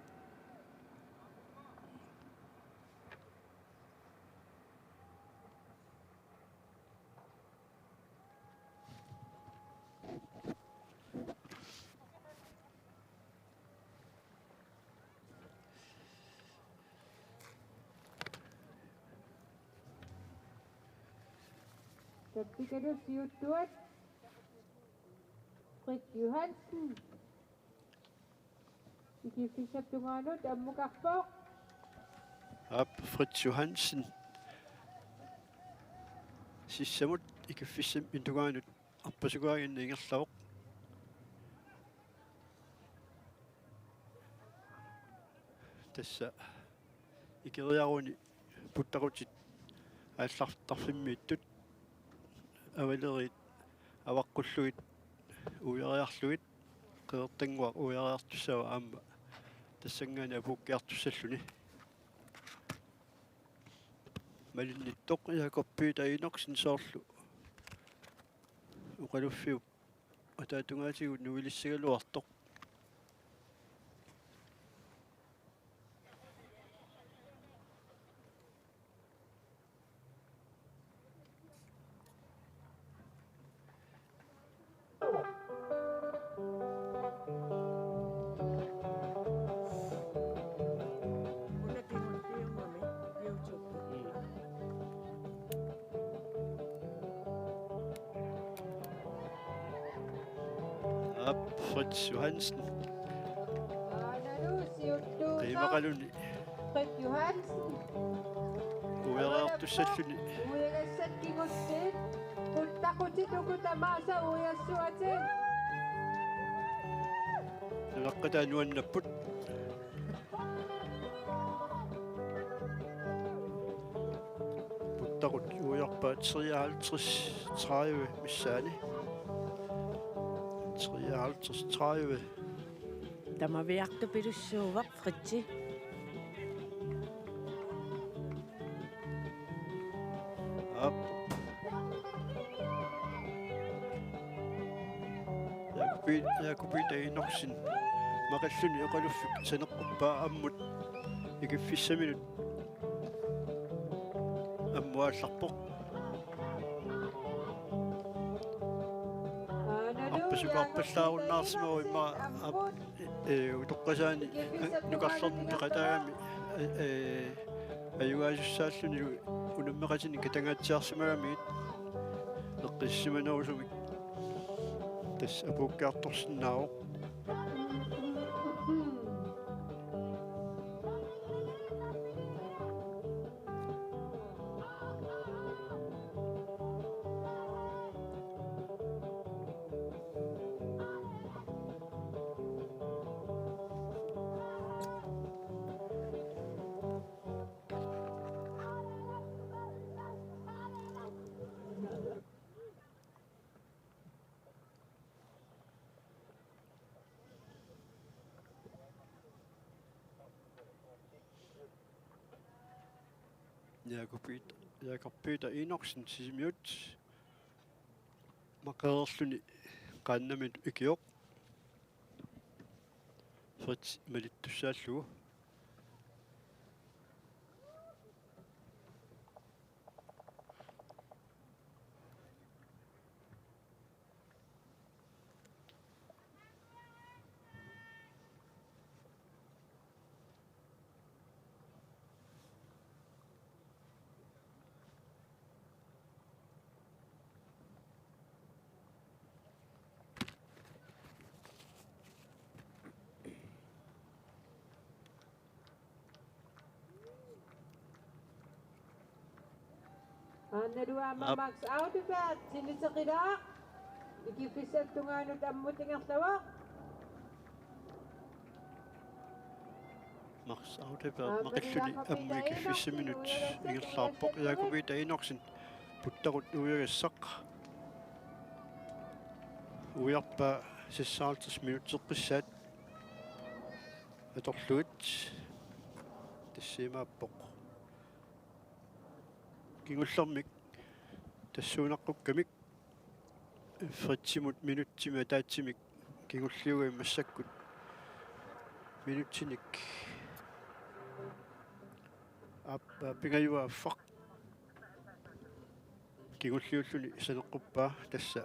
Tappikalu siuttuat Fritz Johansen. Ikiffissap tungaanut ammukarpoq. Aap, Fritz Johansen. Sissamut ikiffissap tungaanut arpasukaaginnaq ingerlavoq. Tassa ikeriaruni puttaqutit aallartarfimmiittut avaleriit avaqqullugit uiariarlugit Qeqertannguaq uiariartussava aamma tassanngaanniit apuukkiartussalluni. Malinnittoq Jakob Peter Enoksen soorlu oqaluffiup ataatungaatigut nuilissagaluartoq. Aap, Fritz Johansen. Qiimaqaluni Fritz Johansen. Uiariartussalluni. Uiagassat kingulliit. Puttaqutit uku tamaasa uiassuatit. Nunaqqataa nuannapput. Puttaqut uiarpaat treoghalvtreds tredive missaani. Treoghalvtreds tredive. Tamaviartupilussuuvoq Fritzi. Aap. Jakob Pe-, Jakob Peter Enoksen maqilluni oqaluffik saneqquppaa ammut ikiffissaminut ammut aallarpoq. Arpassuarpallaarunnaarsimavoq immaqa aap, ee, utoqqasaani nukarlerneqataagami, ee, ee, ajugaasussaallugu unammeqatinik katangaatsiarsimagamigit eqqissisimanerusumik tassa apuukkiartorsinnaavoq. Jakob Peter, Jakob Peter Enoksen, Sisimiut, maqereerluni qaannamut ikioq. Fritz malittussaallugu. Aannalua aamma Aap. Max Audeberg, siniteqilaaq. Ikiffissap tungaanut ammut ingerlavoq. Max Audeberg maqilluni ammut ikiffissaminut ingerlaarpoq. Jakob Peter Enoksen puttaqut uiagassaq. Uiarpaa seksoghalvtreds minutseqqissaat atorlugit. Tassa imaappoq kingullermik tassuunaqqukkamik Fritzimut minutsimik ataatsimik kingulliugami massakkut minutsinik aap-, pingajuat affaq kingulliulluni saneqquppaa tassa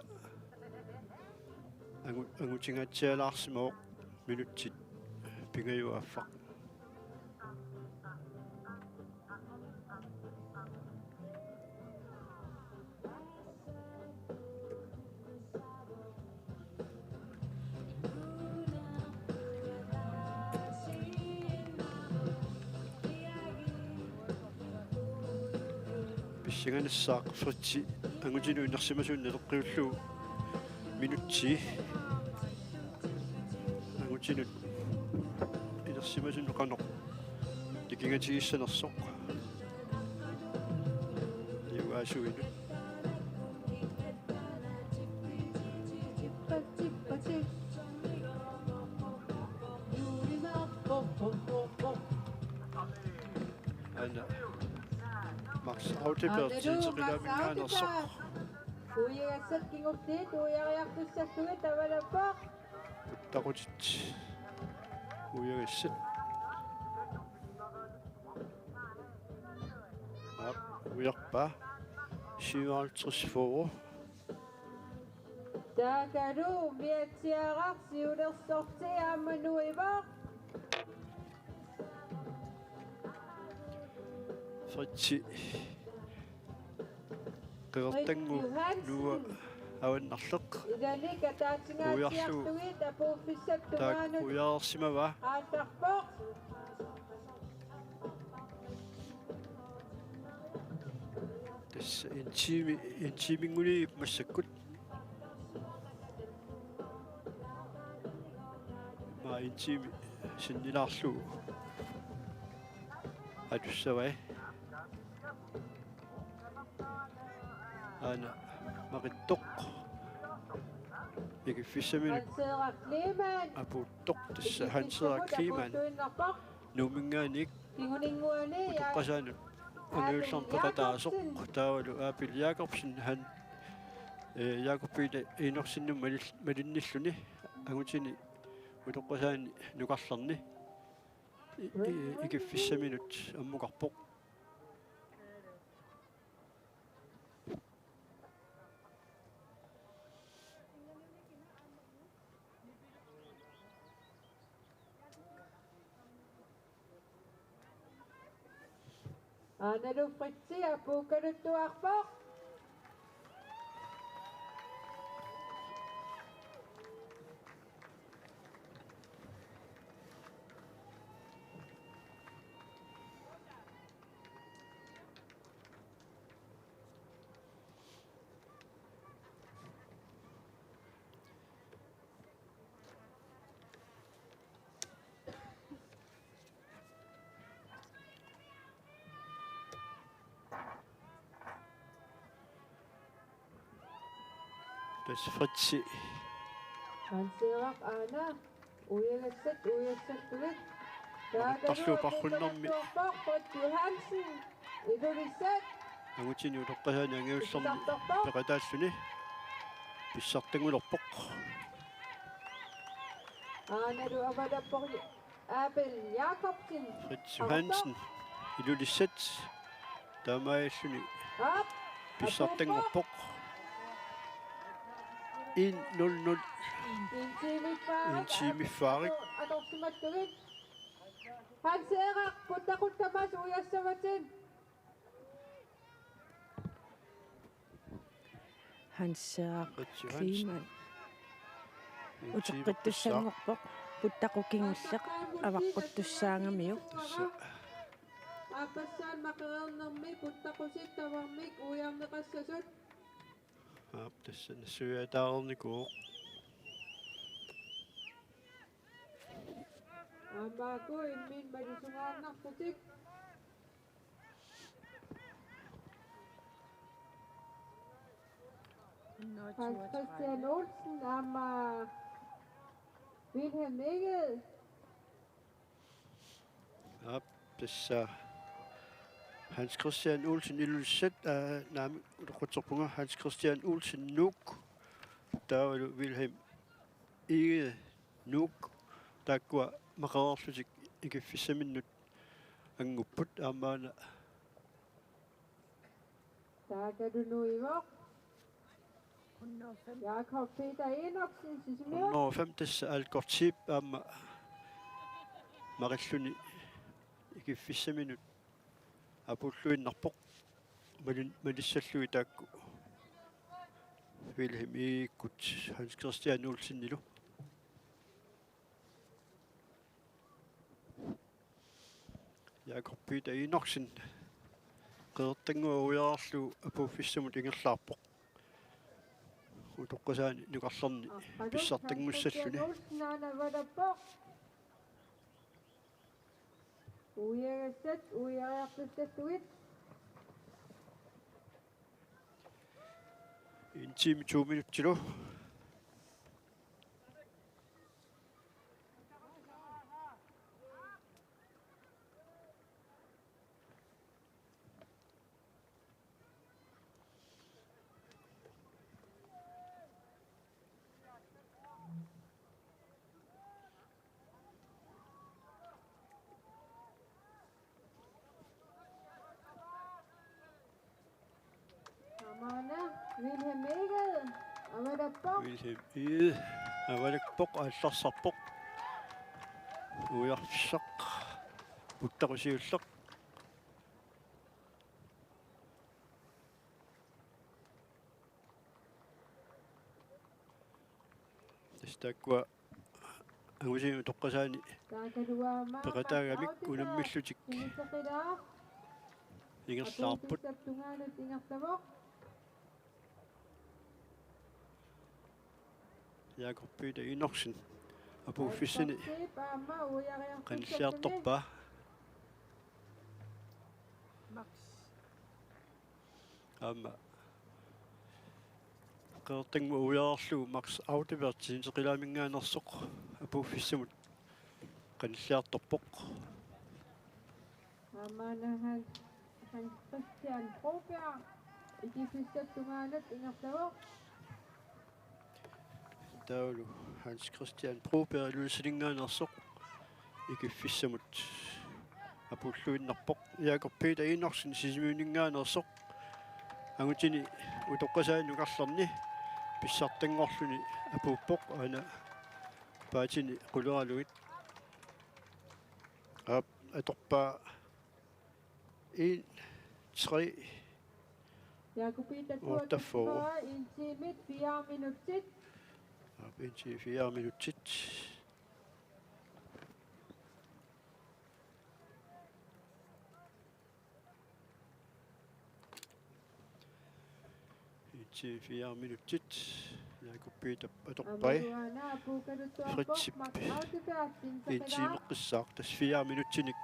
angu-, angutingaatsialaarsimavoq minutsit pingajuat affaq. Pissanganassaaq Fritzi angutinut inersimasunut naleqqiullugu minutsi. Angutinut inersimasunut qanoq nikingatigissanersoq. Ajugaasuinut. Aana Max Audeberg tiitseqilaavinngaanneersoq. Uiagassat kingulliit uiariartussallugit avalappoq. Puttaqutit uiagassat. Aap, uiarpaa syvoghalvtreds fyrre. Taakalu miatsiaraq siulersorti aamma nuivoq. Fritzi Qeqertannguup nuua avannarleq. Uiarlugu taakku uiareersimavaa. Aallarpoq. Tassa en time, en timeinnguniippoq massakkut. Aamma en time sinnilaarlugu atussavai. Aana maqittoq. Ikiffissaminut Hans Henrik Kleemann. Apuuttoq tassa Hans Henrik Kleemann. Apuuttuinnarpoq. Nuumminngaanniit Kinguninnguani utoqqasaanut angajullerneq peqataasoq. Taavalu Abel Jakobsen, han, eh, Jakob Peter Enoksenimut malil-, malinnilluni angutini utoqqasaani nukarlerni i-, i-, ikiffissaminut ammukarpoq. Aanalu Fritzi apuukkaluttuarpoq. Tassa Fritzi. Hans Henrik aana. Uiagassat, uiagassattut. Aamma taakkununnga parrunnermi. Fritz Johansen. Ilulissat. Angutini utoqqasaani angajullerni peqataalluni. Pissartanngulerpoq. Aanalu avalarpoq Abel Jakobsen. Fritz Johansen. Ilulissat. Taamaalilluni pissartanngorpoq. En nul nul. En time fyrre. En time fyrre. Atorsimattugit. Hans Henrik, puttaqut tamaasa uiassavatit. Hans Henrik Fritz Johansen. Kleemann. Uteqqittussanngorpoq, puttaqut kingulleq avaqquttussaagamiuk. Tassa. Aappassaat maqereernermi puttaqusit tamarmik uiarneqassasut. Aap, tassa nassuiaataareernikuuvoq. Aamma aajuku imminnut malisungaannarlutik. Hans Christian Olsen aamma Vilhelm Egede. Aap, tassa Hans Christian Olsen Ilulissat, aa, naamik, utoqqatserpunga, Hans Christian Olsen Nuuk. Taavalu Vilhelm Egede Nuuk. Taakkua maqereerlutik ikiffissaminnut anngupput aamma aana. Taakalunuivoq. Jakob Peter Enoksen, Sisimiut. Hundrede og fem tassa Algortip aamma maqilluni ikiffissaminut apuulluinnarpoq. Malin-, malissallugit taakku Vilhelm Egedekkut Hans Christian Olsenilu. Jakob Peter Enoksen qeqertannguaq uiarlugu apuuffissamut ingerlaarpoq. Utoqqasaani nukarlerni pissartanngussalluni. Uiagassat uiariartussattugit. En time to minutsilu. Aamma Vilhelm Egede, avalappoq. Vilhelm Egede, avalappoq, aallarsarpoq. Uiarfissaq, puttaqut siulleq. Tassa taakkua angusini utoqqasaani peqataagamik unammillutik ingerlaarput. Jakob Peter Enoksen apuuffissani qanilliartorpaa. Aamma Qeqertannguaq uiarlugu Max Audibert Sinteqilaaminngaanneersoq apuuffissamut qanilliartorpoq. Aamma Hans, Hans Christian Broberg ikiffissap tungaanut ingerlavoq. Taavalu Hans Christian Broberg Ilulissaninngaanneersoq ikiffissamut apuulluinnarpoq. Jakob Peter Enoksen Sisimiuninngaanneersoq angutini utoqqasaani nukarlerni pissartanngorluni apuuppoq aana paatini quleralugit. Aap, atorpaa en, tre, Jakob Peter otteogfyrre. En time, fire minutter. Aap, en time, fire minutter. En time, fire minutter. Jakob Peter atorpai. Fritz Ip. En time eqqissaaq. Tassa fire minuttinik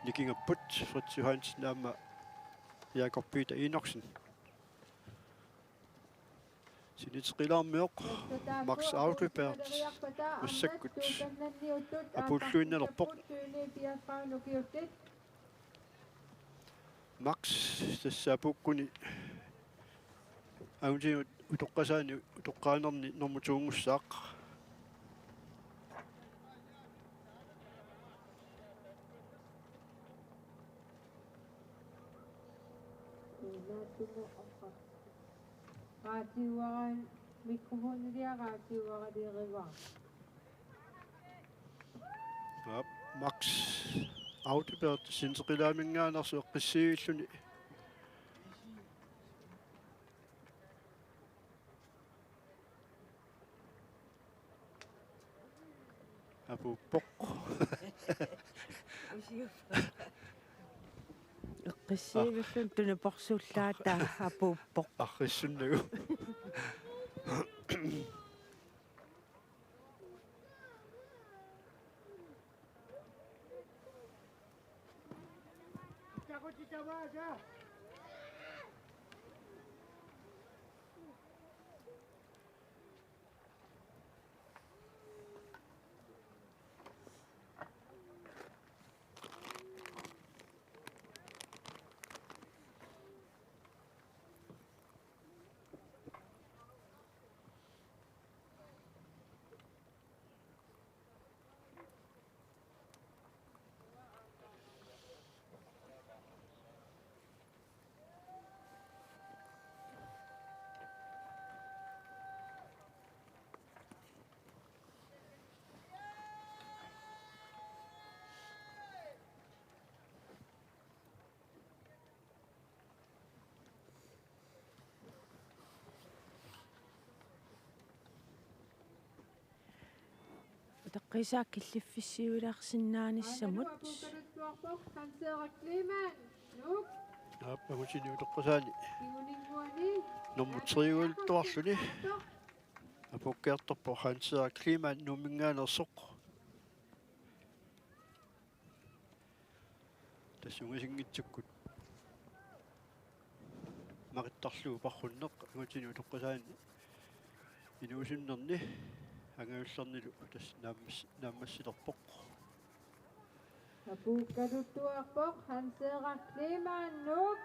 nikingapput. Fritz Johansen aamma Jakob Peter Enoksen. Sinteqilaarmioq Max Audibert massakkut apuulluinnalerpoq. Max tassa apuukkuni angutini utoqqasaani utoqqaanerni normu to-nngussaaq. Qaatiuaraan mikrofoniliaraatiuaraliarivaa. Aap, Max Audibert Sinteqilaaminngaanneersoq eqqissiivilluni apuuppoq. Eqqissiivilluni tunuporsuullaata apuuppoq. Arrissunnagu. Utaqqiisaaq killiffissiuilaarsinnaanissamut. Aap, angutini utoqqasaani nummer tre-ualuttuarluni apuukkiartorpoq Hans Henrik Kleemann Nuumminngaanneersoq. Tassa ungasinngitsukkut maqittarlugu parrunneq angutini utoqqasaani inuusunnerni angajullernilu tassa naammas-, naammassilerpoq. Apuukkaluttuarpoq Hans Henrik Kleemann Nuuk.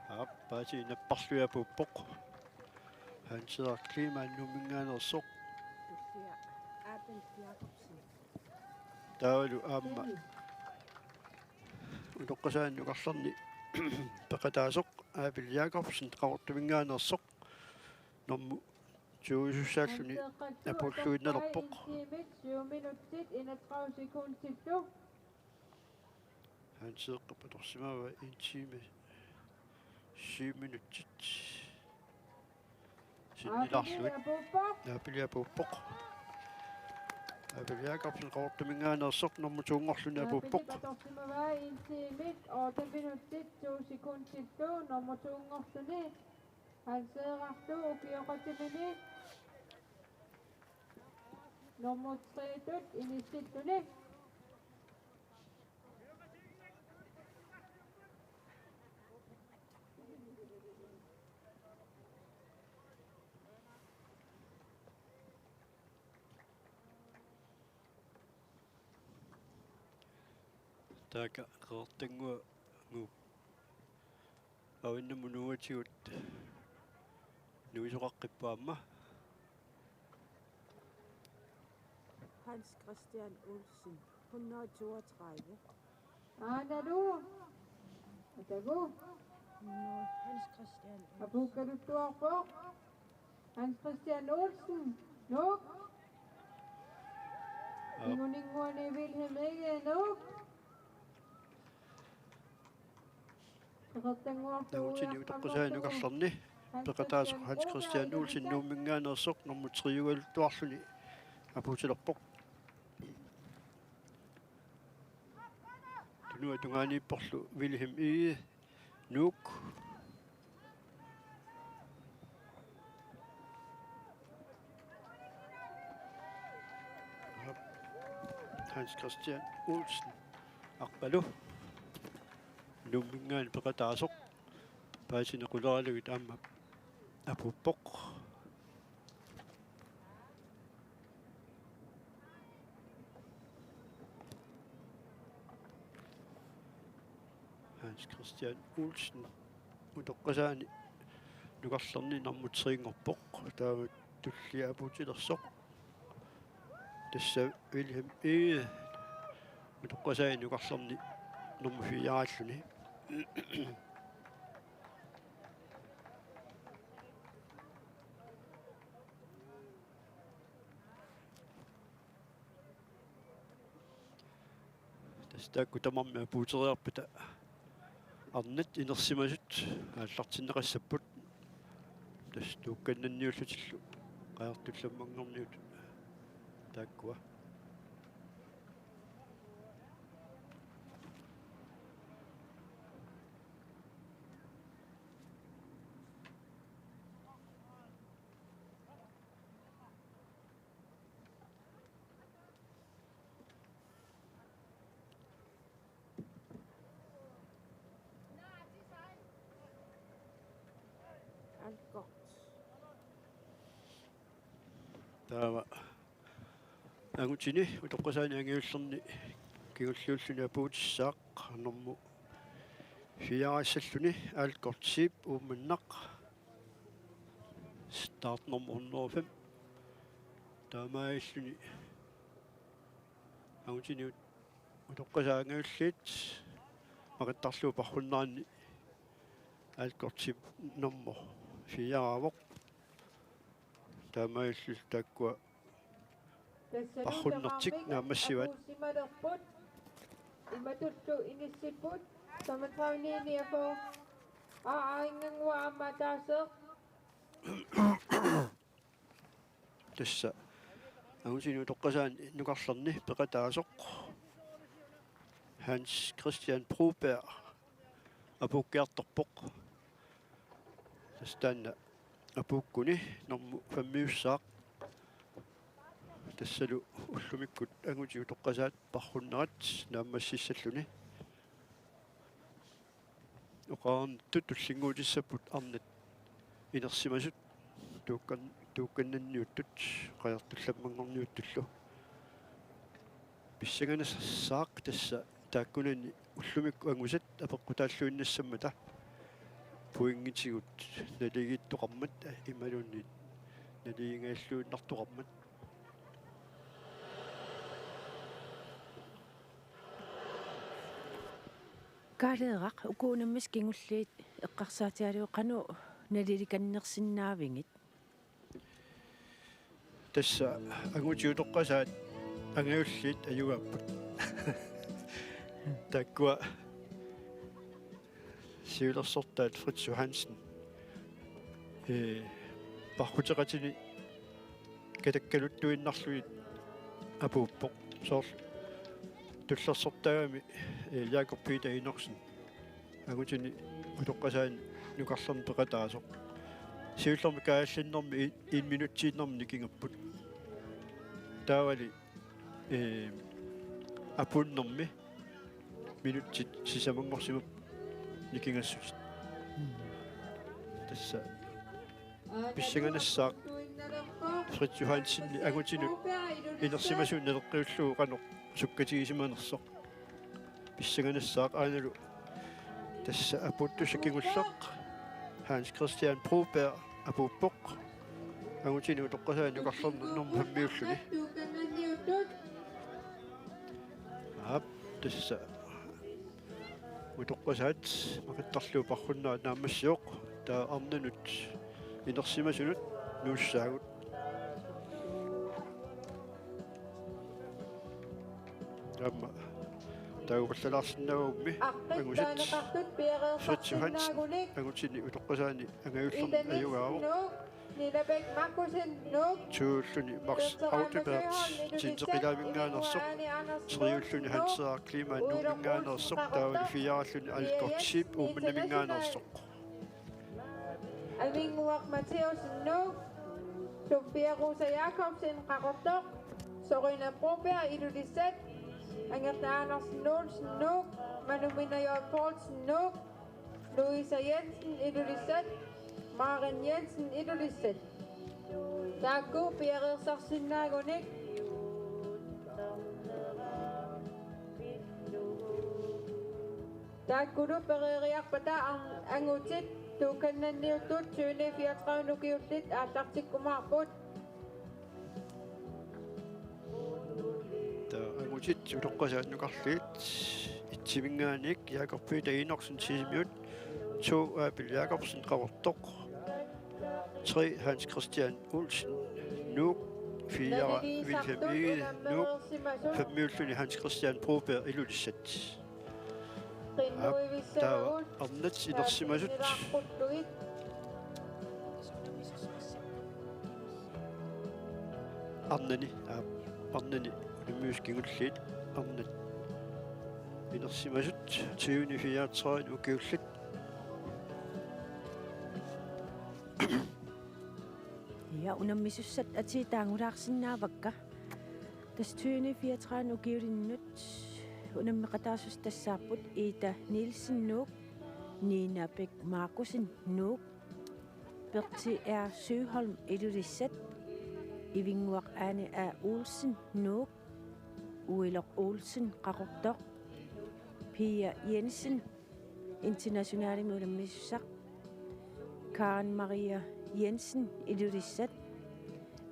Aap, paasi napparlugit apuuppoq. Hans Henrik Kleemann Nuumminngaanneersoq. Taavalu aamma utoqqasaani nukarlerni peqataasoq Abel Jakobsen Qaqortuminngaanneersoq. Normu to-usussaalluni apuulluinnalerpoq. Hans Henrik atorsimavaa en time syv minutsit. Sinnilaarlugit. Aapili apuuppoq. Pavel Jakobsen Qaqortuminngaanneersoq nummer to-nngorluni apuuppoq. Atorsimavaa en time, otte minutter, to sekundillu nummer to-nngorluni. Halseerarlu ukioqatimini nummer tre-tut inissilluni. Taakku Qeqertannguaq Nuuk. Avinnamut nuuatigut nuisoqaqqippoq aamma. Hans Christian Olsen, hundrede toogtredive. Aanalu. Atagu. Hundrede, Hans Christian Olsen. Apuukkaluttuarpoq. Hans Christian Olsen. Nuuk. Aap. Kinguninnguani Vilhelm Egede, Nuuk. Qeqertannguarlu Nangutini utoqqasaani nukarlerni peqataasoq Hans Christian Olsen Nuumminngaanneersoq nummer tre-galuttuarluni apuutilerpoq. Tunuata tungaaniipporlu Vilhelm Egede, Nuuk. Hans Christian Olsen, Arpalu. Nuumminngaanniit peqataasoq. Paasini qularalugit aamma apuuppoq. Hans Christian Olsen utoqqasaani nukarlerni nummer tre-nngorpoq. Taava tullia apuutilersoq. Tassa Vilhelm Egede utoqqasaani nukarlerni nummer fire-ralluni. Tassa taakku tamarmik apuuteriarpata arnat inersimasut aallartinneqassapput. Tassa tuukkannanniullutillu qajartullammanngorniutut taakkua. Alkort. Taava angutini utoqqasaani angajullerni kingulliulluni apuutissaaq nummer fire-assalluni Alkort Zeeb Uummannaq. Startnummer hundrede og fem. Taamaalilluni angutini utoqqasaat angajulliit maqittarlugu parrunneranni Alkort Zeeb nummer fire-raavoq. Taamaalilluni taakkua parrunnertik naammassivaat. Apuussimalerput. Imatullu inissipput. Femogtredive niogfyrre. Aa, aa, inganngua aamma ataaseq. Tassa angutini utoqqasaani nukarlerni peqataasoq Hans Christian Broberg apuukkiartorpoq. Tassa taanna apuukkuni normu femmiussaaq. Tassalu ullumikkut angutit utoqqasaat parrunnerat naammassissalluni. Oqarnittut tullinnguutissapput arnat inersimasut tuukkan-, tuukkannanniuttut qajartullammanngorniuttullu. Pissanganassaaq tassa taakkunani ullumikkut angusat apeqqutaalluinnassammata pointigut naligiittoqarmat imaluunniit naligingajalluinnartoqarmat. Kaaleeraq, uku unammisut kingulliit eqqarsaatigalugu qanoq nalilikannersinnaavigit? Tassa angutit utoqqasaat angajulliit ajugaapput. Taakkua siulersortaat Fritz Johansen, ee, parruteqatini katakkaluttuinnarlugit apuuppoq. Soorlu tullersortaagami, eh, Jakob Peter Enoksen angutini utoqqasaani nukarlerneq peqataasoq. Siullermik kaajallannermi i-, en minutsiinnarmik nikingapput. Taavali, eh, apuunnermi minutsit sisamanngorsimapput nikingassutit. Tassa pissanganassaaq Fritz Johansen angutinut inersimasunik naleqqiullugu qanoq sukkatigisimanersoq. Pissanganassaaq aanalu tassa apuuttussaq kingulleq Hans Christian Broberg apuuppoq. Angutini utoqqasaani nukarlerneq nummer femmiulluni. Aap, tassa utoqqasaat maqittarlugu parrunnerat naammassivoq, taava arnanut inersimasunut nuussaagut. Aamma taagupallalaarsinnaagummi angusit. Fritz Johansen angutini utoqqasaani angajullerneq ajugaavoq. Tolluni Max Audeberg Tinteqilaaminngaanneersoq, triulluni Hans Henrik Kleemann Nuumminngaanneersoq, taavali firealluni Alfred Schiep Uummannaminngaanneersoq. Avinnguaq Matthæussen Nuuk, Sofia Rosa Jakobsen Qaqortoq, Sørine Broberg Ilulissat, Angerla Andersen Olsen Nuuk, Manumina J. Poulsen Nuuk, Louisa Jensen Ilulissat, Maren Jensen Ilulissat. Taakku piareersarsinnaagunik. Taakkulu pereeriarpata an-, angutit tuukannanniuttut tyveni fireogtredive ukiullit aallartikkumaarput. Taava angutit utoqqasaat nukarliit: etsiminngaanniit Jakob Peter Enoksen Sisimiut, to Abel Jakobsen Qaqortoq, tre Hans Christian Olsen Nuuk, fire Wilhelm Egede Nuuk, femmiulluni Hans Christian Broberg Ilulissat. Aap, taava arnat inersimasut. Arnani, aap, arnani unammisut kingulliit arnat inersimasut tyveni fireogtredive ukiullit. Ja, unammisussat atii taangulaarsinnaavakka. Tassa tyveni fireogtredive ukiulinnut unammeqataasussat tassaapput Ida Nielsen Nuuk, Nina Bech Markussen Nuuk, Berti R. Søholm Ilulissat, Ivinnguaq Ane A. Olsen Nuuk, Uiloq Olsen Qaqortoq, Pia Jensen, internationalimi unammisussaq, Karen Maria Jensen Ilulissat,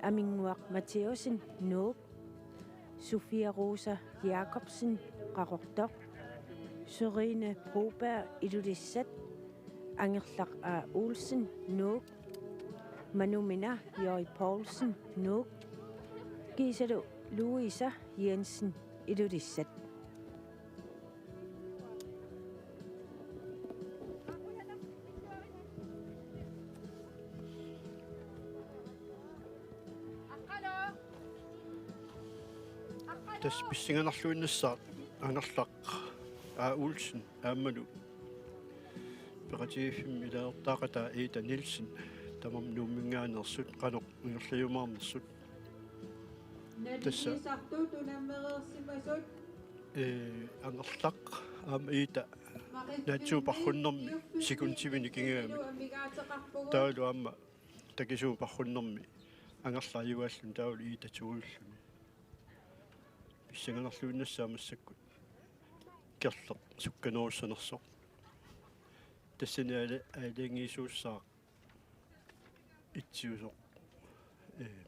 Avinnguaq Matthæussen Nuuk, Sofia Rosa Jakobsen Qaqortoq, Sørine Broberg Ilulissat, Angerlaq A. Olsen Nuuk, Manumina J. Poulsen Nuuk, kiisalu Louisa Jensen Ilulissat. Tassa pissanganarluinnassaaq Angerlaq A. Olsen aammalu peqatigiiffimmi ilaasortaaqataa Ida Nielsen, tamarmik Nuumminngaanneersut, qanoq ingerlajumaarnersut. Tassa. Naligiissartut unammereersimasut. Ee, Angerlaq aamma Ida naatsumik parrunnermi sekundimik nikingagami. Taavalu aamma takisumik parrunnermi Angerlaq ajugaalluni, taavalu Ida toiulluni. Pissanganarluinnassaaq massakkut Kerleq sukkanerussanersoq. Tassani aala-, aalajangiisuussaaq itsiusoq, ee,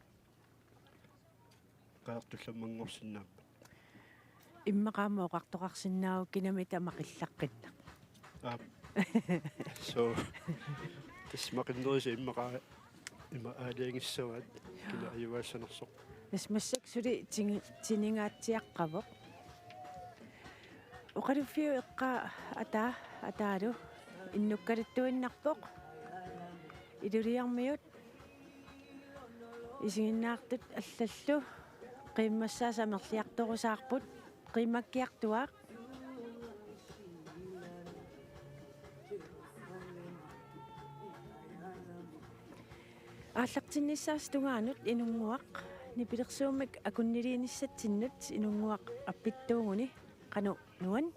qajartullammanngorsinnaammat. Immaqa aamma oqartoqarsinnaavoq kinamita maqillaqqinneq. Aap. So, tassa maqinnerisa immaqa ima aalajangissavaat kina ajugaassanersoq. Tassa massakkut suli tini-, tiningaatsiaqqavoq. Oqaluffiup eqqaa ataa, ataalu innukkaluttuinnarpoq. Iluliarmiut isiginnaartut allallu Qiimmassaasa merliartorusaarput, qiimmakkiartuaaq. Aallartinnissaasa tungaanut Inunnguaq, nipilersuummik akunniliinissatsinnut Inunnguaq appittuuguni, qanoq nuan?